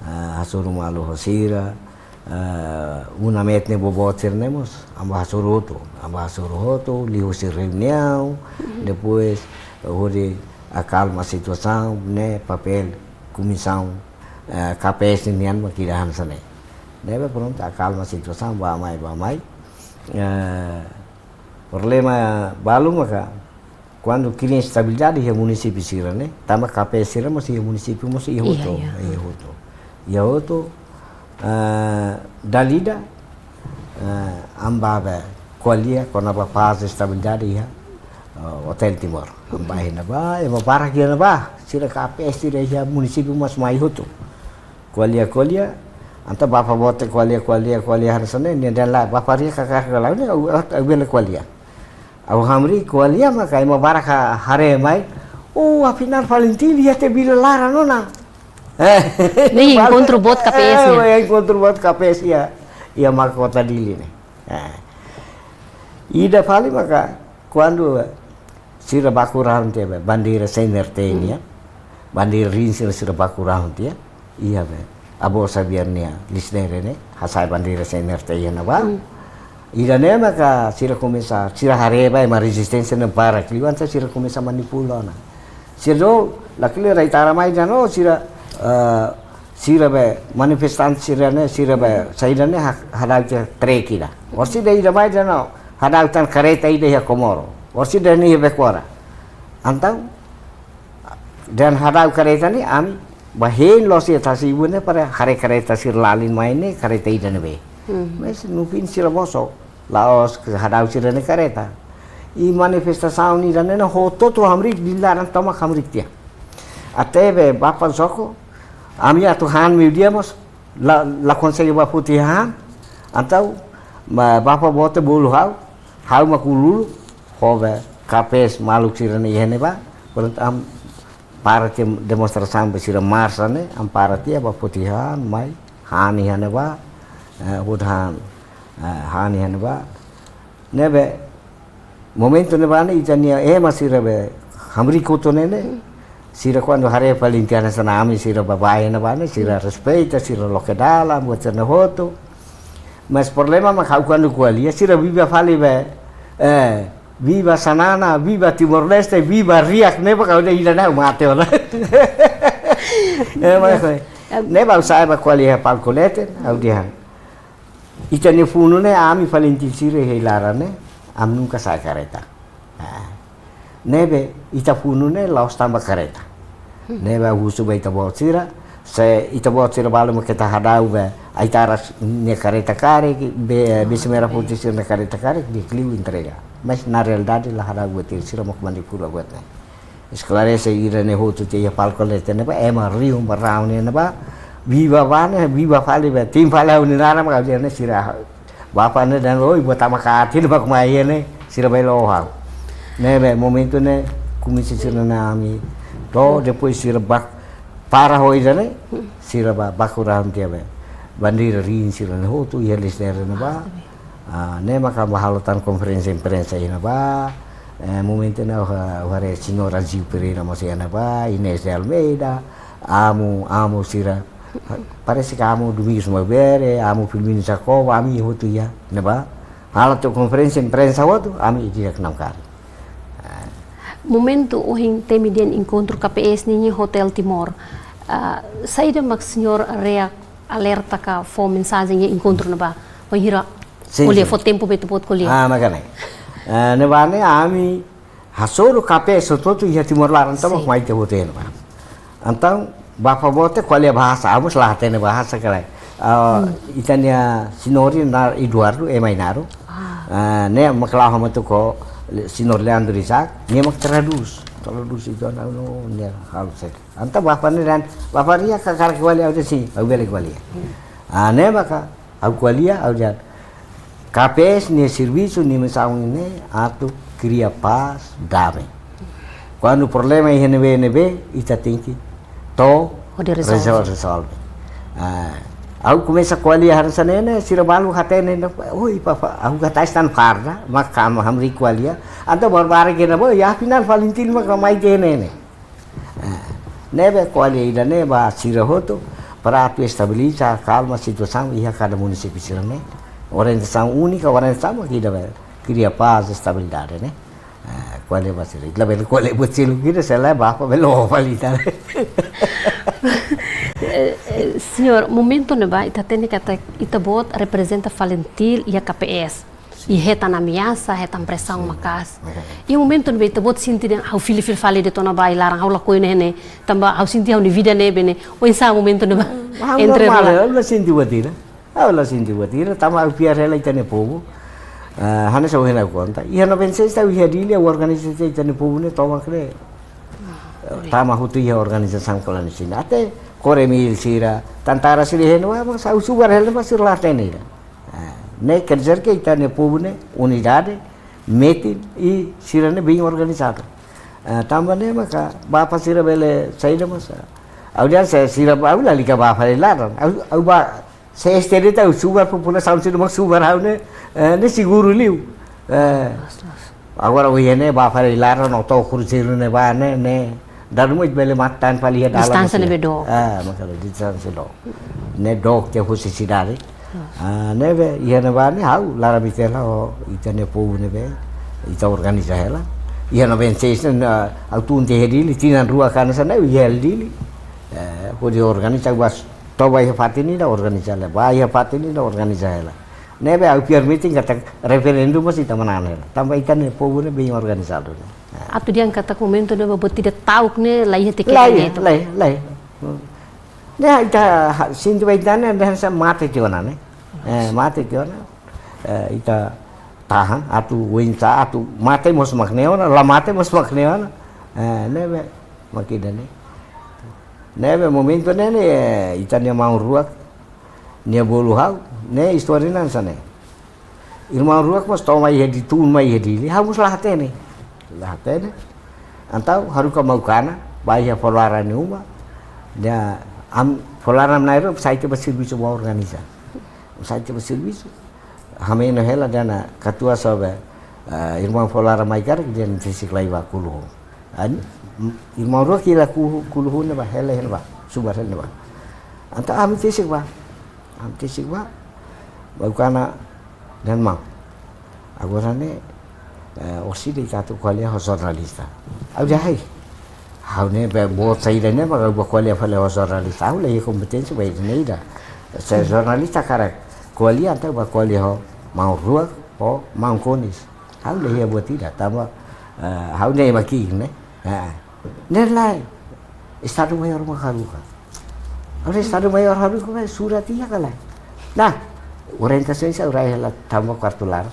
eh, hasoru malu ho sira. Eh, UNAMET nia boboot sira-ne'e mós, ami bá hasoru hotu, ami bá hasoru hotu, liuhusi reuniaun, mhm, depois, eh, hodi akalma situasaun, ne'e papél komisaun, eh, K P S nian mak ida hanesan ne'e. Ne'ebé prontu, akalma situasaun, bá mai, bá mai. Eh, problema balu maka, kuandu kria estabilidade iha munisípiu sira-ne'e, tanba K P S sira mós iha munisípiu mós iha, iya, hotu, iya, iha hotu. Iha hotu, eh, dala ida, eh, ami bá be ko'alia kona-ba pás, estabilidade iha, eh, Hotel Timor. Ami bá iha ne'ebá, ema barak iha ne'ebá, sira K P S sira iha munisípiu mós mai hotu. Ko'alia, ko'alia, entaun Bapak Bote ko'alia, ko'alia, ko'alia hanesan ne'e, nia dehan lae, Bapak Riak hakarak ka lae, ne'e, ha'u, ha'u, ha'u bele ko'alia. Ha'u hamriik ko'alia maka ema barak haree mai. Oh, afinál FALINTIL iha tiha Vila Laran ona. Ne'e enkontru boot K P S, eh, ne'e? Enkontru boot K P S iha, iha Makota Dili ne'e. Eh. Ida fali maka kuandu, eh, sira baku rahun tiha be, bandeira C N R T nian, hmm, ya. Bandeira riin sira, sira baku rahun tiha, iha be. Avó Xavier nia lisnere ne'e, hasa'e bandeira C N R T iha ne'ebá. Hmm. Ida-ne'e maka sira komesa, sira haree ba ema rezisténsia ne'e barak liu, entaun sira komesa manipula ona. Sira do, lakleur rai tara mai dehan, oh, sira, eh, sira be manifestante sira-ne'e, sira be saida ne'e ha-, hadau tiha trek ida. Orsida ida mai dehan, oh, hadau tan kareta ida iha Comoro. Orsida ne'e iha Becora. Entaun, dehan hadau kareta ne'e, ami bá hein loos iha Tasi-Ibun ne'e para haree kareta sira lalin mai ne'e, kareta ida ne'ebé. Hmm. Mas no fim sira bosok, la'ós ke hadau sira-nia kareta. I manifestasaun ida-ne'e ne'e hotu-hotu hamriik, Vila Laran tomak hamriik tiha. Até be Bapak Joko, ami atu han meiudia mós, la, la konsege bá foti han, entaun, ma, Bapak Bote bolu ha'u, ha'u mak uluk, ho be K P S maluk sira-ne'e iha ne'ebá, prontu ami para tiha demonstrasaun be sira marsa ne'e, ami para tiha bá foti han, mai, han iha ne'ebá, eh, hodi han, eh, han iha ne'ebá. Ne'ebé, momentu ne'ebá ne'e ita-nia ema sira be hamriik hotu ne'e ne'e. Sira kuandu haree FALINTIL hanesan ami sira baibain ne'ebá ne'e, sira, hmm, respeita, sira loke dalan, buat sira-ne'e hotu. Mas problema mak ha'u kuandu ko'alia, sira viva fali be, eh, viva Xanana, viva Timor-Leste, viva Riak, ne'ebé ha'u dehan ida-ne'e ha'u mate ona. Eh, mas, em, ne'ebé ha'u sa'e bá ko'alia iha palku leten, ha'u dehan. Ita-nia funu ne'e, ami FALINTIL sira iha laran ne'e, ami nunka sa'e kareta. Ah. Ne'ebé ita funu ne'e la'ós tanba kareta. Hmm. Ne'ebé husu ba ita-boot sira, se ita-boot sira balu mak keta hadau be, Aitaras nia kareta karik, be, ah, Besi Merah, oke, Putih sira-nia kareta karik, di'ak liu entrega. Mas na realidade la hadau buat ida, sira mak manipula buat ne'e. Esklarese ida-ne'e hotu tiha iha palku leten ne'ebá, ema rihun bá rahun iha ne'ebá, viva bá ne'e, viva fali be, tin fali ha'u-nia naran mak ha'u dehan ne'e sira. Bapak ne'e dehan, oi, buat tama katin bá kuma iha ne'e, sira bá la'o ha'u. Ne'ebé momentu ne'e, komesa sira-ne'e ami, to'o depois sira bá para ho ida-ne'e, sira bá baku rahun tiha be. Bandeira riin sira-ne'e hotu, iha lisnere ne'ebá. Ah, ne'e maka bá halo tan konferénsia imprensa iha ne'ebá. Eh, momentu ne'e ha'u, ha'u haree señór Aziu Pereira mós iha ne'ebá, Inês de Almeida, amu, amu sira. Parese ke amu Domingos Maubere, amu Firmino Jacobo, ami hotu iha ne'ebá. Halo tan konferénsia imprensa hotu, ami di'ak namkari. Ah. Momentu ohin temi dehan enkontru K P S nian iha Hotel Timor. Ah, saida mak señór Rea alerta ka fó mensajen iha enkontru ne'ebá? Wainhira Sin, ko'alia sin. Fó tempu ba ita-boot ko'alia. Ah, makanya. Eh, ne'ebá ne'e ami hasoru K P S hotu-hotu iha Timor laran, tanba Sin. Mai ita hotu iha ne'ebá. Entaun, Bapak Bote ko'alia bahasa, amu sei la hatene bahasa kala. Ah, Hmm. Ita-nia señór nia Eduardo, ema Ainaro. Ah. Ah, ne'e mak la'o hamutuk ho señór Leandro Isaac, nia mak tradús. Tradús ita-nia, no, nia halo sek. Entaun Bapak ne'e dehan, Bapak Rea ka hakarak ko'alia, ha'u dehan sin, ha'u bele ko'alia. Ah, ne'e maka, ha'u ko'alia, ha'u dehan, K P S nia servisu, nia misaun ne'e atu kria pás, dame. Kuandu problema iha ne'ebé-ne'ebé, ita tenke to'o Hodi rezolve. Rezol-, rezolve. Ah, ha'u komesa ko'alia hanesan ne'e ne'e, sira balu hatene ne'e, oi, papa, ha'u katais tan farda, maka ha'u hamriik ko'alia. Entaun barbarak iha ne'ebá, ya afinál FALINTIL maka mai iha ne'e ne'e. Ah, ne'ebé ko'alia ida-ne'e ba sira hotu, para atu estabiliza, kalma situasaun iha kada munisípiu sira-ne'e. Orientasaun únika, orientasaun mak ida-ne'e, kria pás, estabilidade, ne'e. Ah, ko'alia ba sira. Ita labele ko'alia buat seluk ida, se lae Bapak bele fali tan. Eh, eh, señór, momentu ne'ebá, ita hatene katak ita-boot reprezenta FALINTIL iha K P S. I hetan ameasa, hetan presaun Sin. Maka'as. Maka'as. Iha momentu ne'ebá ita-boot sente dehan, ha'u fila fila fali de'it ona ba iha laran, ha'u lakohi ne'e ne'e, tanba ha'u sente ha'u-nia vida ne'ebé ne'e. Oinsá momentu ne'ebá? Ah, entre normál, rua. Ha'u la sente buat ida. Ha'u la sente buat ida, tanba ha'u fiar hela ita-nia povu. Ah, hanesan ohin ha'u konta. Iha noventa e seis ha'u iha Dili, ha'u organiza ita-nia povu ne'e tomak ne'e. Ah, tama hotu iha organizasaun klandestina. Até Koremil sira, Tantara sira iha ne'ebá, mas ha'u subar hela, mas sira la hatene ida. Ah, ne'e quer dizer que ita-nia povu ne'e unidade, metin i sira-ne'e bem organizadu. Ah, tanba ne'e maka Bapak sira bele saida mós. Ha'u dehan se sira ba, ha'u lalika ba fali laran. Ha'u, ha'u ba, se S T D ha'u subar populasaun sira mak subar ha'u ne'e, eh, ne'e seguru liu. Eh, Loos, loos. Agora ohin ne'e ba fali laran no to'o kruzeiru ne'ebá ne'e, ne'e. Dala ruma ita bele matan fali iha dalan Distánsia ne'ebé dook. Ah, maka distánsia dook. Ne'e dook ke husi sidade. Loos. Ah, ne'ebé, iha ne'ebá ne'e ha'u, laran bitel ho, ita-nia povu ne'ebé, ita organiza hela. Iha noventa e seis ne'e, ah, ha'u tun tiha Dili, tinan rua hanesan ne'e, iha Dili. Eh, hodi organiza, bas, to'o ba iha fatin ida organiza hela, ba iha fatin ida organiza hela. Ne'ebé ha'u fiar metin katak referendum mós ita manán hela. Tanba ita-nia povu ne'e bem organizadu ne'e. Atu dehan katak momentu ne'ebá buat ida ta'uk ne'e la iha teke Lae, ne'e. Lae, lae. Hmm. Ne'e ita ha-, sente ba ita ne'e, ne'e hanesan mate tiha ona ne'e. Eh, mate tiha ona. Eh, ita tahan, atu oinsá, atu mate mós mak ne'e ona, la mate mós mak ne'e ona. Eh, ne'ebé, mak ida-ne'e. Ne'ebé momentu ne'e ne'e, eh, ita-nia maun-ruak, nia bolu ha'u, ne'e istória hanesan ne'e. Irmaun-ruak mós to'o mai iha Dili, tun mai iha Dili, ha'u mós la hatene. La hatene. Entaun, haruka Maukana, ba iha folaran nia uma, nia am-, folaran na'in-rua, sai tiha ba servisu ba organiza. Sai tiha ba servisu. Hameno hela dehan katuas sobe, eh, irmaun folaran mai karik dehan tesik lai ba Kuluhu. An, m-, irmaun-ruak hela Ku-, Kuluhu ne'ebá, hela, hela ba, subar hela ne'ebá. Entaun ami tesik ba. Ami tesik ba. Maukana dehan maun. Agora ne'e, eh, orsida ita atu ko'alia ho jornalista. Ha'u dehan ai. Ha'u ne'e be boot saida ne'e, maka ha'u bá ko'alia fali ho jornalista. Ha'u la iha kompeténsia ba ida-ne'e ida. Se jornalista hakarak ko'alia, entaun bá ko'alia ho maun-ruak, ho maun Konis. Ha'u la iha buat ida, tanba, eh, ha'u ne'e ema ki'ik ne'e. Eh. Ne'e lae, Estadu Maiór mak haruka. Agora Estadu Maiór haruka, mas surat iha ka lae? Nah, orientasaun sira rai hela tama kuartu laran.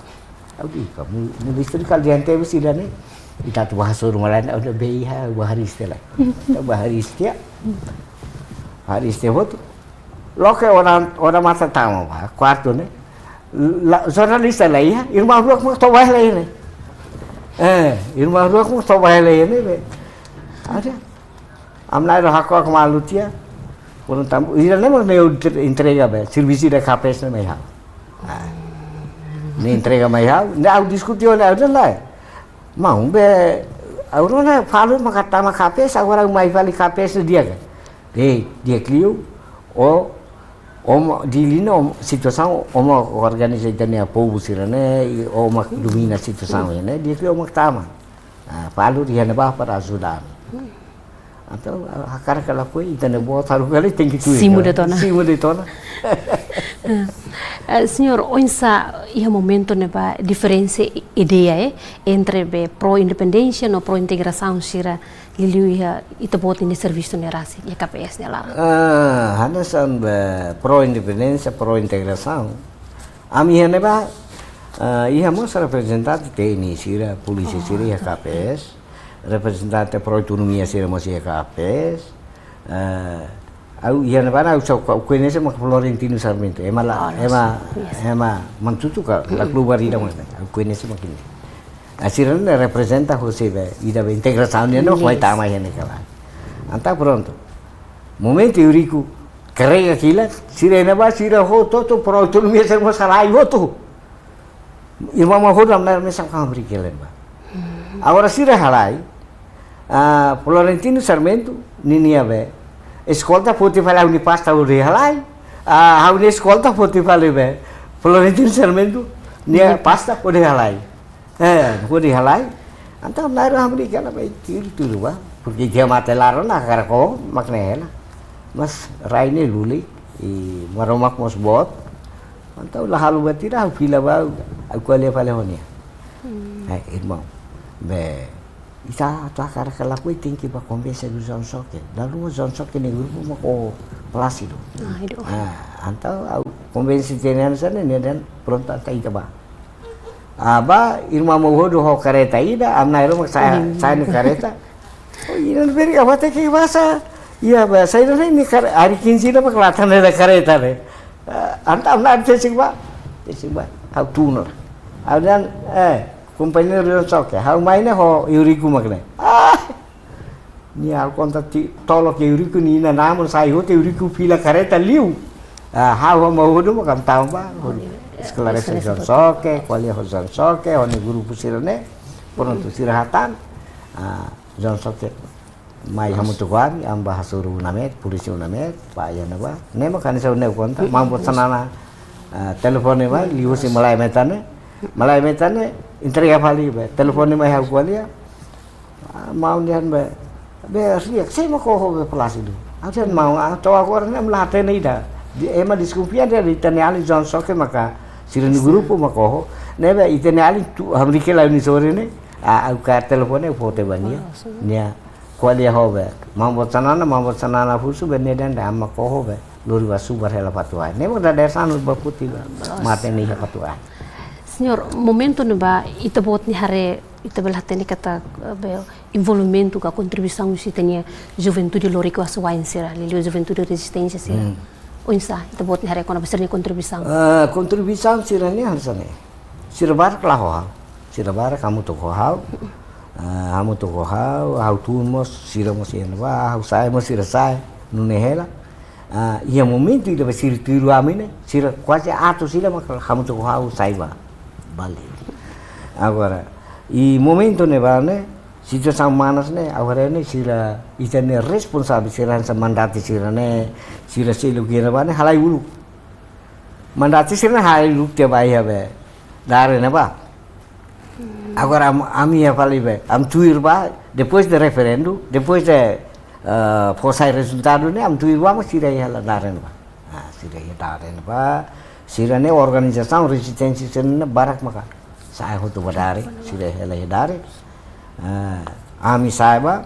Ha'u dehan, ka mu, mu distrik kal diante be sida ne'e. Ita atu bá hasoru malan, ha'u dehan bele iha, bá haree tiha lae. Bá haree tiha. Haree tiha hotu. Loke ona, ona mata tama ba kuartu ne'e. La, jornalista la iha, irmaun-ruak mak toba hela iha ne'e. Eh, irmaun-ruak mak toba hela iha ne'e be. Ada. Ami na'in-rua hako'ak malu tiha. Foin tan, ida-ne'e mak ne'e entre-, entrega be, servisu ida K P S ne'e mai ha'u. Ah. Ne'e entrega mai ha'u, ne'e ha'u diskute ona, ha'u dehan lae. Maun be, ha'u rona fali maka tama K P S, agora mai fali K P S di'ak ka. Eh, di'ak liu, ó, ó mak, Dili ne'e ó mak, situasaun ó mak organiza ita-nia povu sira-ne'e, i ó mak domina situasaun ne'e, di'ak liu ó mak tama. Ah, fali iha ne'ebá para ajuda. Entaun, ah, hakarak ka lakohi, ita-nia boot haruka ne'e tenke tuir. Simu de'it ona. Simu de'it ona. Eh, señór, oinsá iha momentu ne'ebá diferensa i-, ideia, eh, entre be pró-independénsia no pró-integrasaun sira liuliu iha ita-boot nia servisu ne'e rasik, iha K P S nia laran? Ah, hanesan be pró-independénsia, pró-integrasaun. Ami iha ne'ebá, ah, iha mós reprezentante T N I sira, polísia sira iha K P S, reprezentante pró-autonomia sira mós iha K P S, eh, ha'u iha ne'ebá ha'u só koñese mak Florentino Sarmento, ema la, Oh, ema, yes. ema mantutu ka, la klubari da mata, ha'u koñese mak ne'e. Ah, sira-ne'e reprezenta hosi be, ida be integrasaun ne'e no, Yes. foi tama iha ne'e kala. Entaun prontu. Momentu Eurico, karrega kilat, sira iha ne'ebá, sira hotu-hotu, pró-autonomia sira mós halai hotu. Irmaun Mahodo am na mesa ka hamri kelen ba. Agora sira halai, ah, Florentino Sarmento, ninia be eskolta foti fali ha'u-nia pasta hodi halai. Ah, ha'u-nia eskolta foti fali be Florentino Sarmento, nia Nia pasta hodi halai. Eh, hodi halai. Entaun am na hamri kelen ba, tiru-tiru ba. Porque dia mate laran na karako, mak ne'e hela. Mas rai ne'e lulik, i Maromak mós boot. Entaun la halo buat ida, ha'u fila ba, ha'u ko'alia fali ho nia. Hmm. Eh, irmaun. Be, ita atu hakarak ka lakohi tenke ba konvense ho João Soque. Lalu João Soque nia grupu mak ho Plácido. Ah, itu. Ah, entaun ha'u konvense T N I hanesan ne'e, nia dehan prontu entaun ita ba. Ah, ba, irmaun Mahodo ho kareta ida, am na ero mak sa'e, Hmm. sa'e nia kareta. Oh, ida ne'ebé ka bate ke basa. Iha ba, saida ne'e nia kar-, ari kinzi ida mak latan ne'e kareta ne'e. Ah, entaun am na tesik ba. Tesik ba. Ha'u tun ona. Ha'u dehan, eh, kompañeiru João Soque. Ha'u mai ne'e ho Eurico mak ne'e. Ah! Nia halo konta ti-, tolok Eurico nia inan-aman sai hotu Eurico fila kareta liu. Ah, ha'u ho Mahodo mak am tama ba. Oh, iya. Esklarese Esklarese João tuir. Soque, ko'alia ho João Soque, ho nia grupu sira-ne'e. Prontu sira hatán. Ah, João Soque mai hamutuk ho ami, am ba hasoru UNAMET, polísia UNAMET, ba iha ne'ebá. Ne'e mak hanesan ne'e konta, maun boot Xanana, ah, telefone mai, liuhusi malae metan ne'e. Malae metan ne'e, entrega fali be. Telefone mai ha'u ko'alia. Ah, maun dehan be, be, riak, sé mak oho be Plácido. Ha'u dehan maun, ah, to'o agora ne'e la hatene ida. Di-, ema deskonfia dehan ita-nia alin João Soque maka, sira-nia grupu mak oho. Ne'ebé ita-nia alin tu, hamriik hela nia sorin ne'e. Ah, ha'u kaer telefone, ha'u foti ba nia. Ah, sim. Nia ko'alia ho be. Maun boot Xanana, maun boot Xanana husu be nia dehan, dehan mak oho be. Lori ba subar hela Fatuhai. Ne'e mak dadeer-saan ba foti ba. Loos. Matenek iha Fatuhai. Señór, momentu ne'ebá ita-boot nia haree, ita bele hatene katak, eh, be, envolvimentu ka kontribuisaun husi ita-nia juventude loriku asuwa'in sira, liuliu juventude rezisténsia sira. Hmm. Oinsá, ita-boot nia haree kona-ba sira-nia kontribuisaun? Ah, kontribuisaun sira-ne'e hanesan ne'e. Sira barak la'o ho ha'u. Sira barak hamutuk ho ha'u. Ah, hamutuk ho ha'u, ha'u tun mós, sira mós iha ne'ebá, ha'u sa'e mós sira sa'e, nune'e hela. Ah, iha momentu ida be sira tuir ami ne'e, sira kuaze atus ida mak hamutuk ho ha'u sai ba Bali. Agora, i momentu ne'ebá ne'e, situasaun manas ne'e, agora ne'e sira, ita-nia responsavel sira hanesan mandante sira-ne'e, sira seluk iha ne'ebá ne'e, halai uluk. Mandante sira-ne'e halai uluk tiha ba iha be Dare ne'ebá. Agora am-, ami iha fali be, ami tuir ba, depois de referendu, depois de, eh, fó sai rezultadu ne'e, ami tuir ba mak sira iha la Dare ne'ebá. Ah, sira iha Dare ne'ebá, sira-ne'e organizasaun rezisténsia sira-ne'e barak maka. Sa'e hotu ba Dare, sira iha la iha Dare. Ah, ami sa'e ba,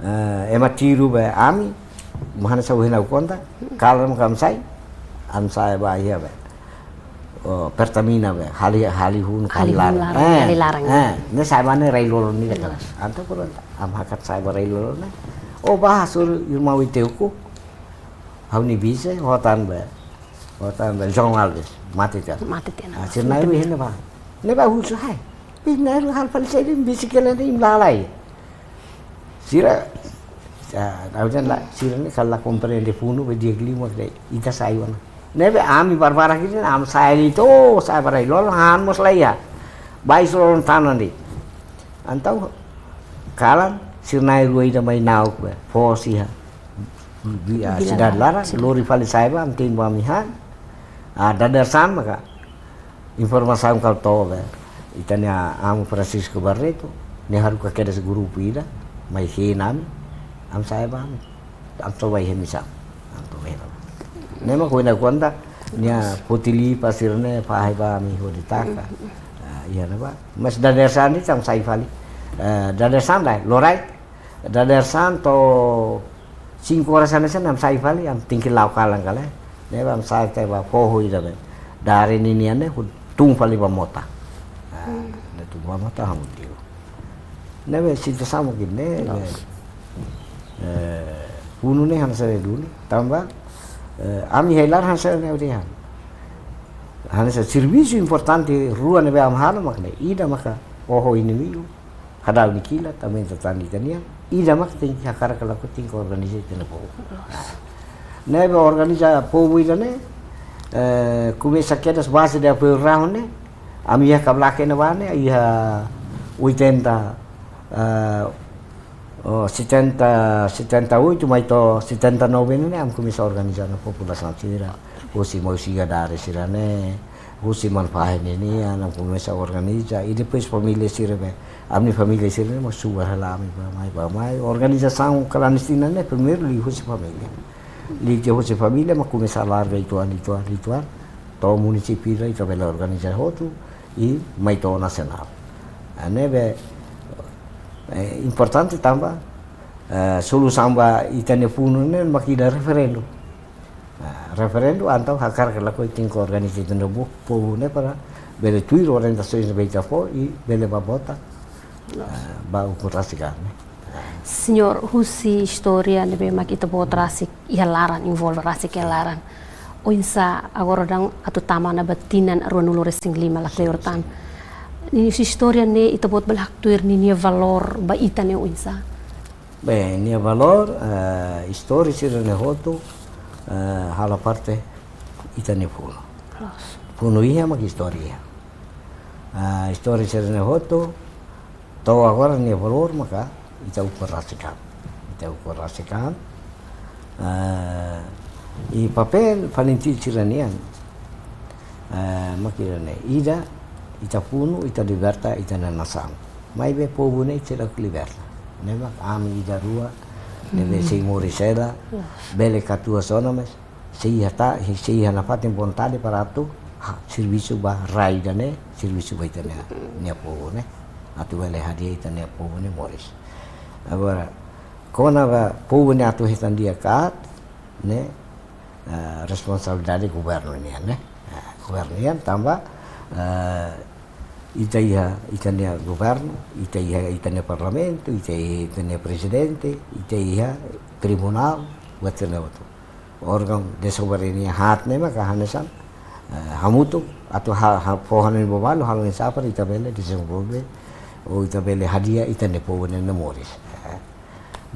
eh, ema tiru be ami, mak hanesan ohin ha'u konta, kalan mak ami sai, ami sa'e ba iha be. Oh, Pertamina be, hali, hali hun, hali Hali hun laran. Laran, Eh, hali laran. Eh, ne'e sa'e ba ne'e rai-lolon ida kedas. Entaun prontu, ami hakat sa'e ba rai-lolon ne'e. Oh, ba hasoru irmaun Iteuco, ha'u-nia vise, ho tan be. Ho tan be, João Alves, mate tiha ona. Mate tiha ona. Ah, sira na'in-rua iha ne'ebá. Ne'ebá husu, hai. Ih, na'in-rua halo fali saida, bisikleta ne'e imi la halai. Sira, ah, ha'u dehan lae, sira-ne'e kala komprende funu be di'ak liu mak ne'e, ita sai ona. Ne'ebé ami barbarak ida, ami sa'e liu to'o, sa'e ba rai-lolon, han mós la iha. Ba iha lolon tanah ne'e. Entaun, kalan, sira na'in-rua ida mai na'ok, fó sira. Bi-, ah, Vila sidade Laran, Laran, sidade. Lori fali sa'e ba, ami tenke ba ami han. Ah, dadeer-saan maka. Informasaun kala to'o, ita-nia amu Francisco Barreto, nia haruka kedas grupu ida, mai hein ami, ami sa'e ba ami. Ami toba iha misaun. Ami toba iha. Ne'e mak ohin ha'u konta, nia foti lipa sira-ne'e fahe ba ami hodi taka. Ah, iha ne'ebá. Mas dadeer-saan ne'e ami sa'e fali. Eh, dadeer-saan lae, loraik. Dadeer-saan to'o cinco horas hanesan ne'e ami sa'e fali, ami tenke la'o kalan ka lae. Ne'ebé ami sa'e tiha ba foho ida be. Dare ninian ne'e, hodi tun fali ba mota. Ah, ne'e tun ba mota, hamutuk. Ne'ebé situasaun mak ne'e, Loos. Eh, funu ne'e hanesan ne'e duni, tanba, eh, ami iha laran hanesan ne'e dehan. Hanesan servisu importante rua ne'ebé ami halo mak ne'e, ida maka foho inimigu, hadau nia kilat, tanba ita tan ita-nian, ida maka tenke hakarak ka lakohi tenke organiza ita-nia povu. Loos. Ne'ebé organiza povu ida-ne'e, eh, komesa kedas baze de apoiu rahun ne'e, ami iha Kablak ne'ebá ne'e, iha oitenta, eh, oh, setenta, setenta e oito, mai to'o setenta e nove ne'e, ami komesa organiza ona populasaun sira, husi Mausiga Dare sira-ne'e, husi Manfahe ninian, ami komesa organiza, i depois família sira be, ami família sira-ne'e, mós subar hela ami ba mai, ba mai, organizasaun klandestina ne'e, primeiru liu husi família. Liu tiha husi família, mak komesa larga uitoan, uitoan, uitoan, to'o munisípiu ita bele organiza hotu, i mai to'o nasionál. Ah, ne'ebé, eh, importante tanba, eh, solusaun ba ita-nia funu ne'e mak ida referendu. Ah, referendu entaun hakarak ka lakohi tenke organiza ita-nia povu, povu ne'e para bele tuir orientasaun ne'ebé ita fó i bele ba vota. Loos. Ah, ba ukun rasik an ne'e. Señór, husi istória ne'ebé mak ita-boot rasik iha laran, envolve rasik iha laran. Oinsá agora daudaun atu tama ona ba tinan ruanulu-resin-lima la kleur tan. Ninia istória ne'e ita-boot bele haktuir ninia valór ba ita ne'e oinsá? Bem, nia valór, eh, istória sira-ne'e hotu, eh, halo parte ita-nia funu. Loos. Funu iha mak istória iha. Ah, istória sira-ne'e hotu, to'o agora nia valór maka ita ukun rasik an. Ita ukun rasik an. Ah, i papél FALINTIL sira-nian, ah, mak ida-ne'e, ida, ita funu, ita liberta ita-nia nasaun. Maibé povu ne'e seidauk liberta. Ne'e mak ami ida-rua ne'ebé sei moris hela, bele katuas ona, mas sei iha ta, sei iha nafatin vontade para atu, ha, servisu ba rai ida-ne'e, servisu ba ita-nia, nia povu ne'e. Atu bele hadi'a ita-nia povu ne'e moris. Agora, kona-ba povu ne'e atu hetan di'ak ka aat, ne'e, eh, responsabilidade governu nian, ne'e. Eh, governu nian tanba, eh, ita iha ita-nia governu, ita iha ita-nia parlamentu, ita iha ita-nia prezidente, ita iha tribunál, buat sira-ne'e hotu. Órgaun de soberania haat ne'e maka hanesan, eh, hamutuk atu ha, ha, fó hanoin ba balu, halo oinsá para ita bele dezenvolve, ou ita bele hadi'a ita-nia povu ne'e moris. Eh,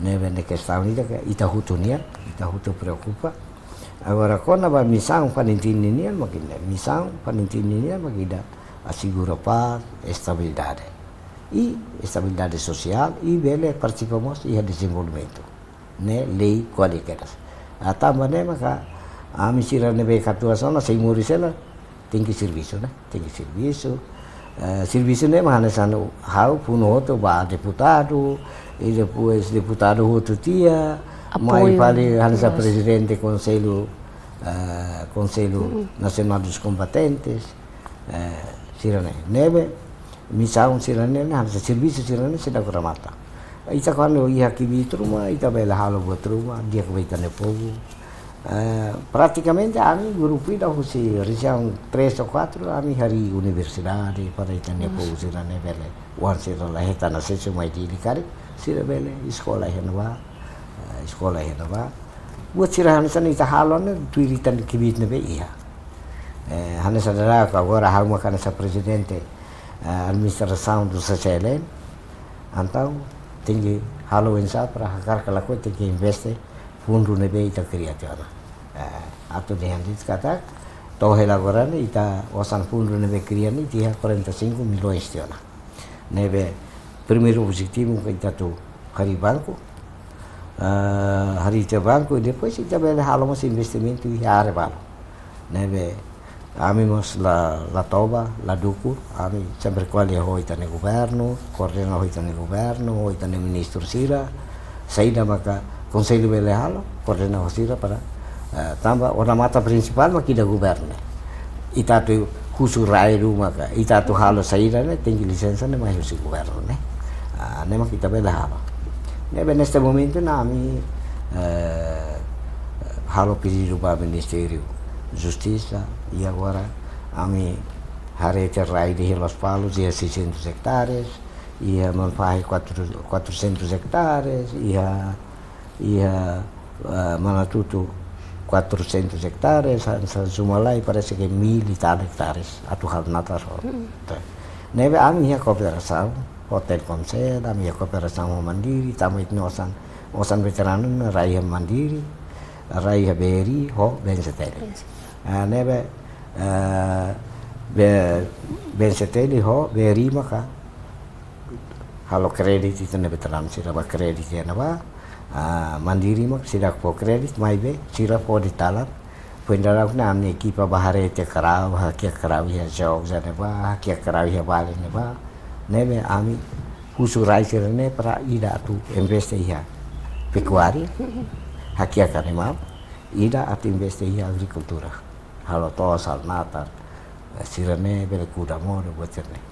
ne'ebé ne'e kestaun ida ke ita hotu nian, ita hotu preokupa. Agora, kona-ba misaun FALINTIL ninian mak ne'e, misaun FALINTIL ninian mak ida asegura pás, estabilidade. I estabilidade sosiál, i bele partisipa mós iha dezenvolvimentu. Ne'e lei ko'alia kedas. Ah, tanba ne'e maka, ami sira ne'ebé katuas ona, sei moris hela, tenke servisu, ne'e? Tenke servisu. Eh, servisu ne'e mak hanesan ha'u funu hotu ba deputadu, i depois deputadu hotu tiha, mai Apoiu, fali hanesan loos. Prezidente Konsellu, eh, Konsellu Nasionál dos Kombatentes, eh, sira-ne'e. Ne'ebé, misaun sira-ne'e, ne'e hanesan servisu sira-ne'e seidauk remata. Ita kuandu iha kbiit ruma, ita bele halo buat ruma, di'ak ba ita-nia povu. Eh, pratikamente ami grupu ida husi rejiaun três ou quatro, ami harii universidade para ita-nia povu sira-ne'e bele. Oan sira la hetan asesu mai Dili karik, sira bele eskola iha ne'ebá, eh, eskola iha ne'ebá. Buat sira hanesan ita halo ne'e, tuir ita-nia kbiit ne'ebé iha. Eh, hanesan daudaun agora ha'u mak hanesan prezidente, eh, administrasaun do C C L N, entaun tenke halo oinsá para hakarak ka lakohi tenke investe fundu ne'ebé ita kria tiha ona. Eh, Atu dehan de'it katak, to'o hela agora ne'e ita osan fundu ne'ebé kria ne'e ita iha quarenta e cinco milhões tiha ona. Ne'ebé primeiru objetivu ke ita atu harii banku, ah, harii tiha banku, i depois ita bele halo mós investimentu iha área balu. Ne'ebé ami mós la, la toba, la dukur, ami sempre ko'alia ho ita-nia governu, koordena ho ita-nia governu, ho ita-nia ministru sira, saida maka konsellu bele halo, koordena ho sira para, eh, tanba ona matan prinsipál mak ida governu ne'e. Ita atu husu rai ruma ka, ita atu halo saida ne'e, tenke lisensa ne'e mai husi governu ne'e. Ah, ne'e mak ita bele halo. Ne'ebé neste momentu ne'e ami, eh, halo pedidu ba Ministériu Justisa, i agora ami haree tiha rai iha Lospalos iha seiscentos hectares, iha Monfahi quatro, quatrocentos hectares, iha, iha, eh, Manatutu quatrocentos hectares, hanesan Zumalai parese ke mil e tal hectares atu halo natar ho. Mm. Ne'ebé ami iha kooperasaun ho Telkomcel, ami iha kooperasaun ho Mandiri, tanba ita-nia osan, osan veteranu ne'e rai iha Mandiri, rai iha B R I ho B N C T L. Yes. Ah, ne'ebé, ah, B-, B N C T L ho B R I maka halo kréditu ita-nia veteranu sira ba kréditu iha ne'ebá. Ah, Mandiri mak sira fó kréditu maibé sira fó detalan. Foin daudauk ne'e ami ekipa ba haree tiha karau, hakiak karau iha Jogja ne'ebá, hakiak karau iha Bali ne'ebá. Ne'ebé ami husu rai sira-ne'e para ida atu investe iha pekuária, hakiak animál, ida atu investe iha agrikultura. Halo to'os, halo natar, sira-ne'e bele kuda modo buat sira-ne'e.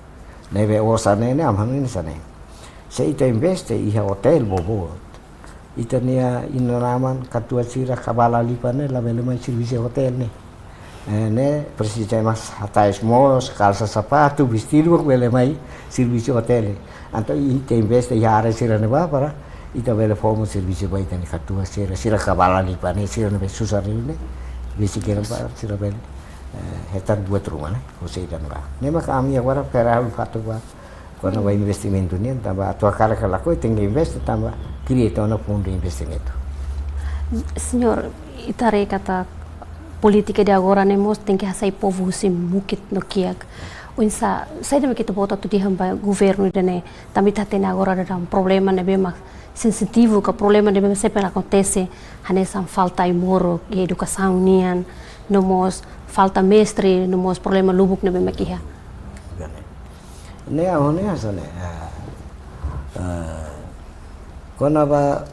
Ne'ebé osan ne'e ne'e ami hanoin hanesan ne'e. Se ita investe iha otél boboot, ita-nia inan-aman katuas sira, kabalan lipan ne'e labele mai servisu iha otél ne'e. Eh, ne'e presiza ema hatais moos, kalsa sapatu, vestidu, bele mai servisu iha otél ne'e. Entaun ita investe iha área sira-ne'ebá para ita bele fó mós servisu ba ita-nia katuas sira, sira kabalan lipan ne'e, sira ne'ebé susar liu ne'e. Besik kira para sira bele, eh, hetan buat ruma ne'e, husi ida-ne'ebá. Ne'e maka ami agora kera fatuk ba kona-ba investimentu nian, tanba atu hakarak ka lakohi tenke investe tanba kria tiha ona fundu investimentu. Señór, ita haree katak polítika ida agora ne'e mós tenke hasai povu husi mukit no kiak. Oinsá, saida mak ita-boot atu dehan ba governu ida-ne'e, tanba ita hatene agora daudaun problema ne'ebé mak sensitivu ka problema ne'ebé mak sempre akontese, hanesan falta ai-moruk iha edukasaun nian, no mós falta mestre, no mós problema lubuk ne'ebé mak iha. Ne'e ha'u hanoin hanesan ne'e, eh, eh, kona-ba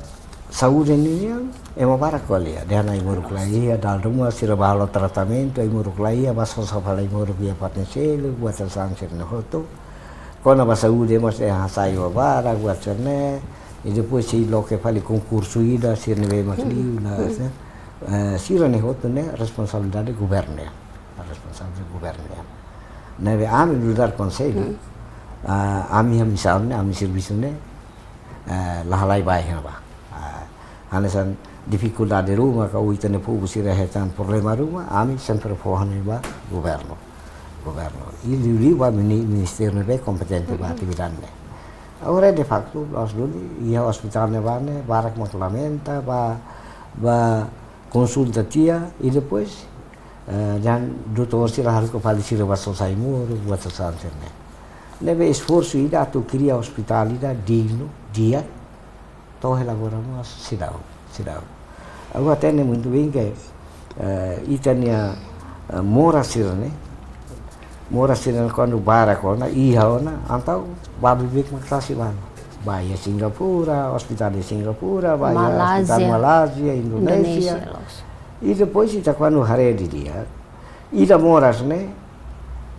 saúde nian, ema barak ko'alia, dehan ai-moruk la iha, dala ruma sira bá halo tratamentu, ai-moruk la iha, bá sosa fali ai-moruk iha fatin seluk, buat sira-ne'e hotu. Kona-ba saúde mós dehan hasai oan barak, buat sira-ne'e, i depois sei loke fali konkursu ida, sira ne'ebé mak liu, la, eh, sira-ne'e hotu ne'e responsabilidade governu nian, responsabilidade governu nian. Ne'ebé ami nu'udar konsellu, ah, ami-nia misaun ne'e, ami-nia servisu ne'e, eh, la halai ba iha ne'ebá. Ah, hanesan difikuldade ruma ka ita-nia povu sira hetan problema ruma, ami sempre fó hanoin ba governu. Governu. I liuliu ba mini-, ministériu ne'ebé kompetente ba atividade ne'e. Agora, de facto, loos duni, iha ospitál ne'ebá ne'e, barak mak lamenta, bá, bá konsulta tiha, i depois, eh, dehan doutór sira haruka fali sira bá sosa ai-moruk, buat sira-ne'e. Ne'ebé esforsu ida atu kria ospitál ida dignu, di'ak, to'o hela agora mós seidauk, seidauk. Ha'u hatene muito bem ke, eh, ita-nia, eh, moras sira-ne'e, moras sira-ne'e kuandu barak ona, iha ona, entaun bá beibeik mak tasi balu. Bá iha Singapura, ospitál iha Singapura, bá iha ospitál Malázia. Malázia, Indonézia. Indonézia, loos. I depois ita kuandu haree didi'ak, ida moras ne'e,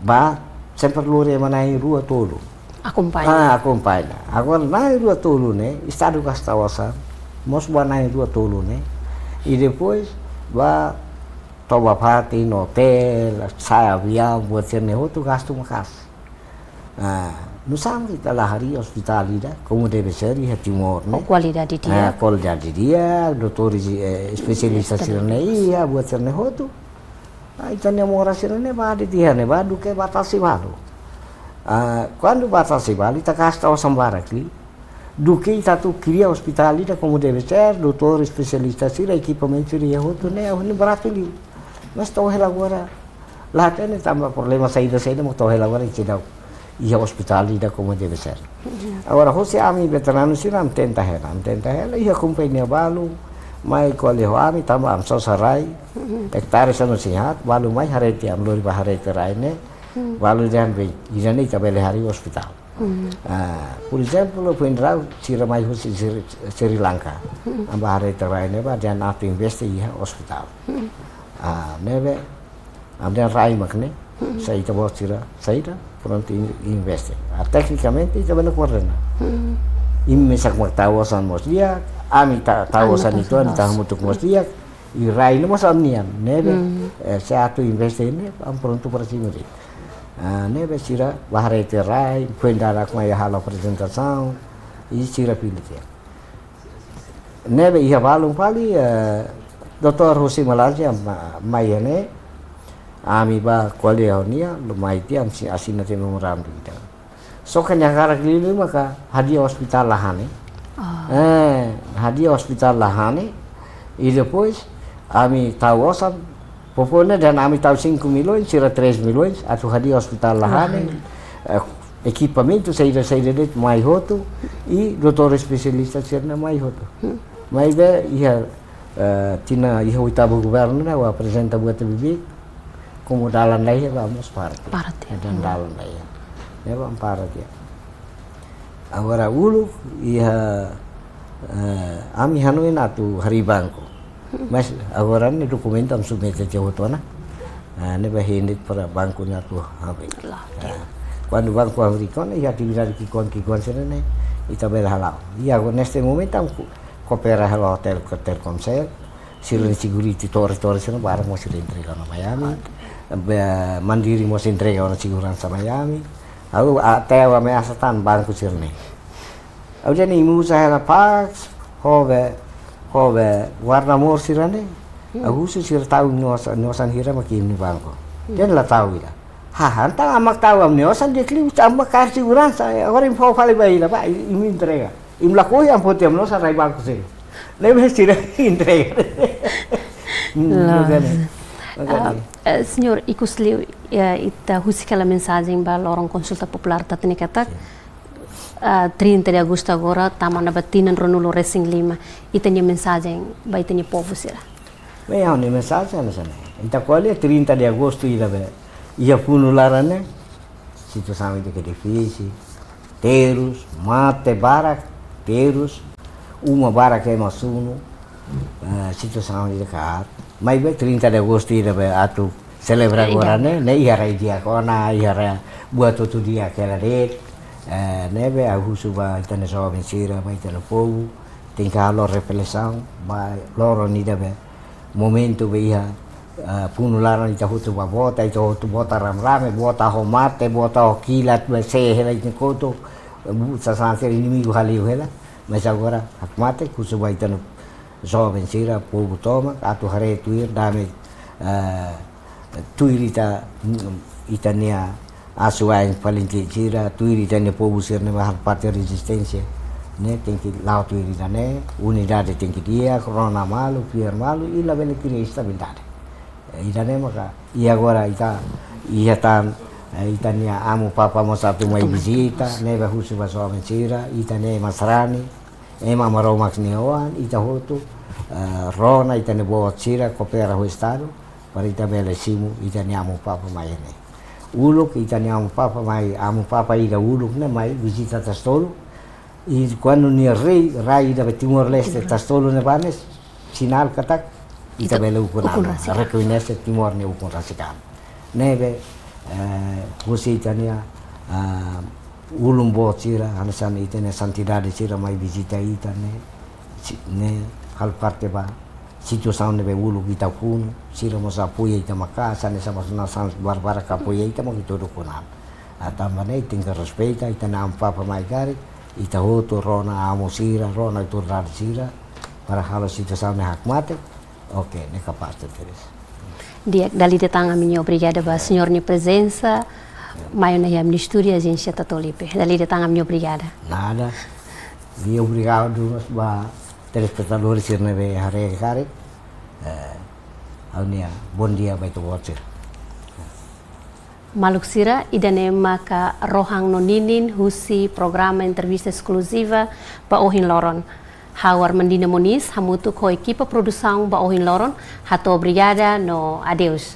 bá, sempre lori ema na'in rua tolu. Akompaña. Ah, akompaña. Agora na'in rua tolu ne'e, Estadu gasta osan, mós ba na'in rua tolu ne'e. I depois, bá toba fatin, otél, sa'e aviaun, buat sira-ne'e hotu gastu maka'as. Ah, nusá mak ita la harii ospitál ida, como deve ser, iha Timor, ne'e? Ho kualidade di'ak. Ah, kualidade di'ak, doutór, eh, espesialista sira-ne'e iha, buat sira-ne'e hotu. Ah, ita-nia moras sira-ne'e bá de'it iha ne'ebá duké bá tasi balu. Ah, kuandu bá tasi balu, ita gasta osan barak liu. Duké ita atu kria ospitál ida como deve ser, doutór, espesialista sira, ekipamentu sira iha hotu ne'e, ha'u hanoin baratu liu. Mas to'o hela agora, la hatene tanba problema saida saida, mas to'o hela agora seidauk iha ospitál ida komu deve ser. Agora, hosi ami veteranu sira, ami tenta hela, ami tenta hela, iha kompañia balu mai ko'alia ho ami, tanba ami sosa rai, ektare sanulu-resin-haat, balu mai haree tiha, ami lori bá haree tiha rai ne'e, balu dehan be, ida-ne'e ita bele harii ospitál. Ah, por ezemplu, foin rau sira mai husi Sri, Sri Lanka. Ami bá haree tiha rai ne'ebá, dehan atu investe iha ospitál. Ah, ne'ebé, ami dehan rai mak ne'e, se ita-boot sira saida, prontu in-, investe. Ah, teknikamente ita bele koordena. Imi mesak mak tau osan mós di'ak, ami ta-, tau osan mak uitoan, tau osan hamutuk mós di'ak, i rai ne'e mós ami-nian, ne'ebé, eh, se atu investe ne'e, ami prontu para simu de'it. Ah, ne'ebé sira bá haree tiha rai, foin dadauk mai halo aprezentasaun, i sira fila tiha. Ne'ebé iha balun fali, eh, doutór husi Malázia ma-, mai iha ne'e, ami bá ko'alia ho nia, lori mai tiha ami si-, asina tiha memorandu ida. Só ke nia hakarak liuliu maka hadi'a ospitál la hane. Ah. Eh, hadi'a ospitál la hane. I depois, ami tau osan, povu ne'e dehan ami tau cinco milhões, sira três milhões, atu hadi'a ospitál la hane. La hane. Eh, ekipamentu saida saida de'it mai hotu, i doutór espesialista sira-ne'e mai hotu. Maibé iha, eh, tinan iha oitavu governu ne'e, ha'u aprezenta buat ne'ebé, komu dalan laiha, ami mós para tiha. Para tiha. Dehan dalan laiha. Ne'ebé ami para tiha. Agora uluk iha, eh, ami hanoin atu harii banku. Mas agora ne'e dokumentu ami submete tiha hotu ona. Ah, ne'ebé hein de'it para banku ne'e atu harii. La. Ah, kuandu banku harii kona, iha atividade ki'ikoan ki'ikoan sira-ne'e, ita bele hala'o. I agora neste momentu ami ko-, koopera hela ho Tel-, Telkomcel. Sira-nia security, tore-tore sira barak mós sira entrega ona mai ami. Be, Mandiri mós entrega ona seguransa mai ami. Ha'u até ha'u ameasa tan banku sira-ne'e. Ha'u dehan imi uza hela fax, ho be, ho be warna mor sira-ne'e. Ha'u husu sira tau imi-nia osan, imi-nia osan hira mak iha imi-nia banku. Dehan la tau ida. Ha, entaun ami mak tau ami-nia osan, dehan liu ami mak kaer seguransa, agora imi fó fali ba ida, ba, imi entrega. Imi lakohi, ami foti ami-nia osan rai banku sira. Ne'ebé sira entrega. Hmm, Loos. Makanya, makanya. Ah, eh, señór, ikus liu, eh, ita husik hela mensajen ba loron konsulta populár, ita hatene katak, ah, trinta de agostu agora, tama ona ba tinan ruanulu-resin-lima, ita-nia mensajen ba ita-nia povu sira. Bem, ha'u-nia mensajen hanesan ne'e. Ita ko'alia trinta de agostu ida be, iha funu laran ne'e, situasaun ida ke difisil, terus, mate barak, terus, uma barak ema sunu, eh, situasaun ida kaer. Maibé trinta de agostu ida be atu selebra agora ne'e, ne'e iha rai di'ak ona, iha rai buat hotu di'ak hela de'it, eh, ne'ebé ha'u husu ba ita-nia joven sira, ba ita-nia povu, tenke halo reflesaun, ba loron ida be, momentu be iha, eh, funu laran ita hotu ba vota, ita hotu vota rame-rame, vota ho mate, vota ho kilat, be se hela ita kotuk, bu-, sasán sira inimigu haliu hela. Mas agora, hakmatek, husu ba ita-nia joven sira, povu tomak, atu haree tuir, dame, eh, tuir ita, ita-nia asuwa'in falinti sira, tuir ita-nia povu sira-ne'ebé halo parte rezisténsia, ne'e tenke la'o tuir ida-ne'e, unidade tenke di'ak, rona malu, fiar malu, i labele kria instabilidade. Eh, ida-ne'e maka, i agora ita, iha tan, eh, ita-nia amu Papa mós atu mai vizita, ne'ebé husu ba joven sira, ita-nia ema sarani, ema Maromak nia oan, ita hotu, eh, rona ita-nia boot sira, koopera ho Estadu, para ita bele simu ita-nia amu Papa mai ne'e. Uluk ita-nia amu Papa mai, amu Papa ida uluk ne'e mai vizita Tasi Tolu. I kuandu nia rei, rai ida be Timor-Leste, Tasi Tolu ne'ebá ne'e, sinál katak ita bele ukun an, rekoñese Timor nia ukun rasik an. Ne'ebé, eh, husi ita-nia, ah, ulun boot sira, hanesan ita-nia santidade sira mai vizita ita ne'e, si-, ne'e halo parte ba situasaun ne'ebé uluk ita funu, sira mós apoia ita maka'as, hanesan mós nasaun barbarak apoia ita, mak ita hotu ukun an. Ah, tanba ne'e tenke respeita, ita-nia amu Papa mai karik, ita hotu rona amu sira, rona autoridade sira, para halo situasaun ne'e hakmatek, oke, ne'e kapás tebes. Di'ak, dala ida tan ami-nia obrigada ba señór nia prezensa, mai ona iha ami-nia estúdiu, ajénsia Tatoli P. Dala ida tan ami-nia obrigada. Nada. I obrigadu ba telespetadór sira ne'ebé haree karik. Eh, Ha'u-nia bom dia ba ita-boot sira. Maluk sira, ida-ne'e maka rohan no ninin husi programa entrevista eskluziva ba ohin loron. Ha'u Armandina Moniz hamutuk ho ekipa produsaun ba ohin loron, hato'o obrigada no adeus.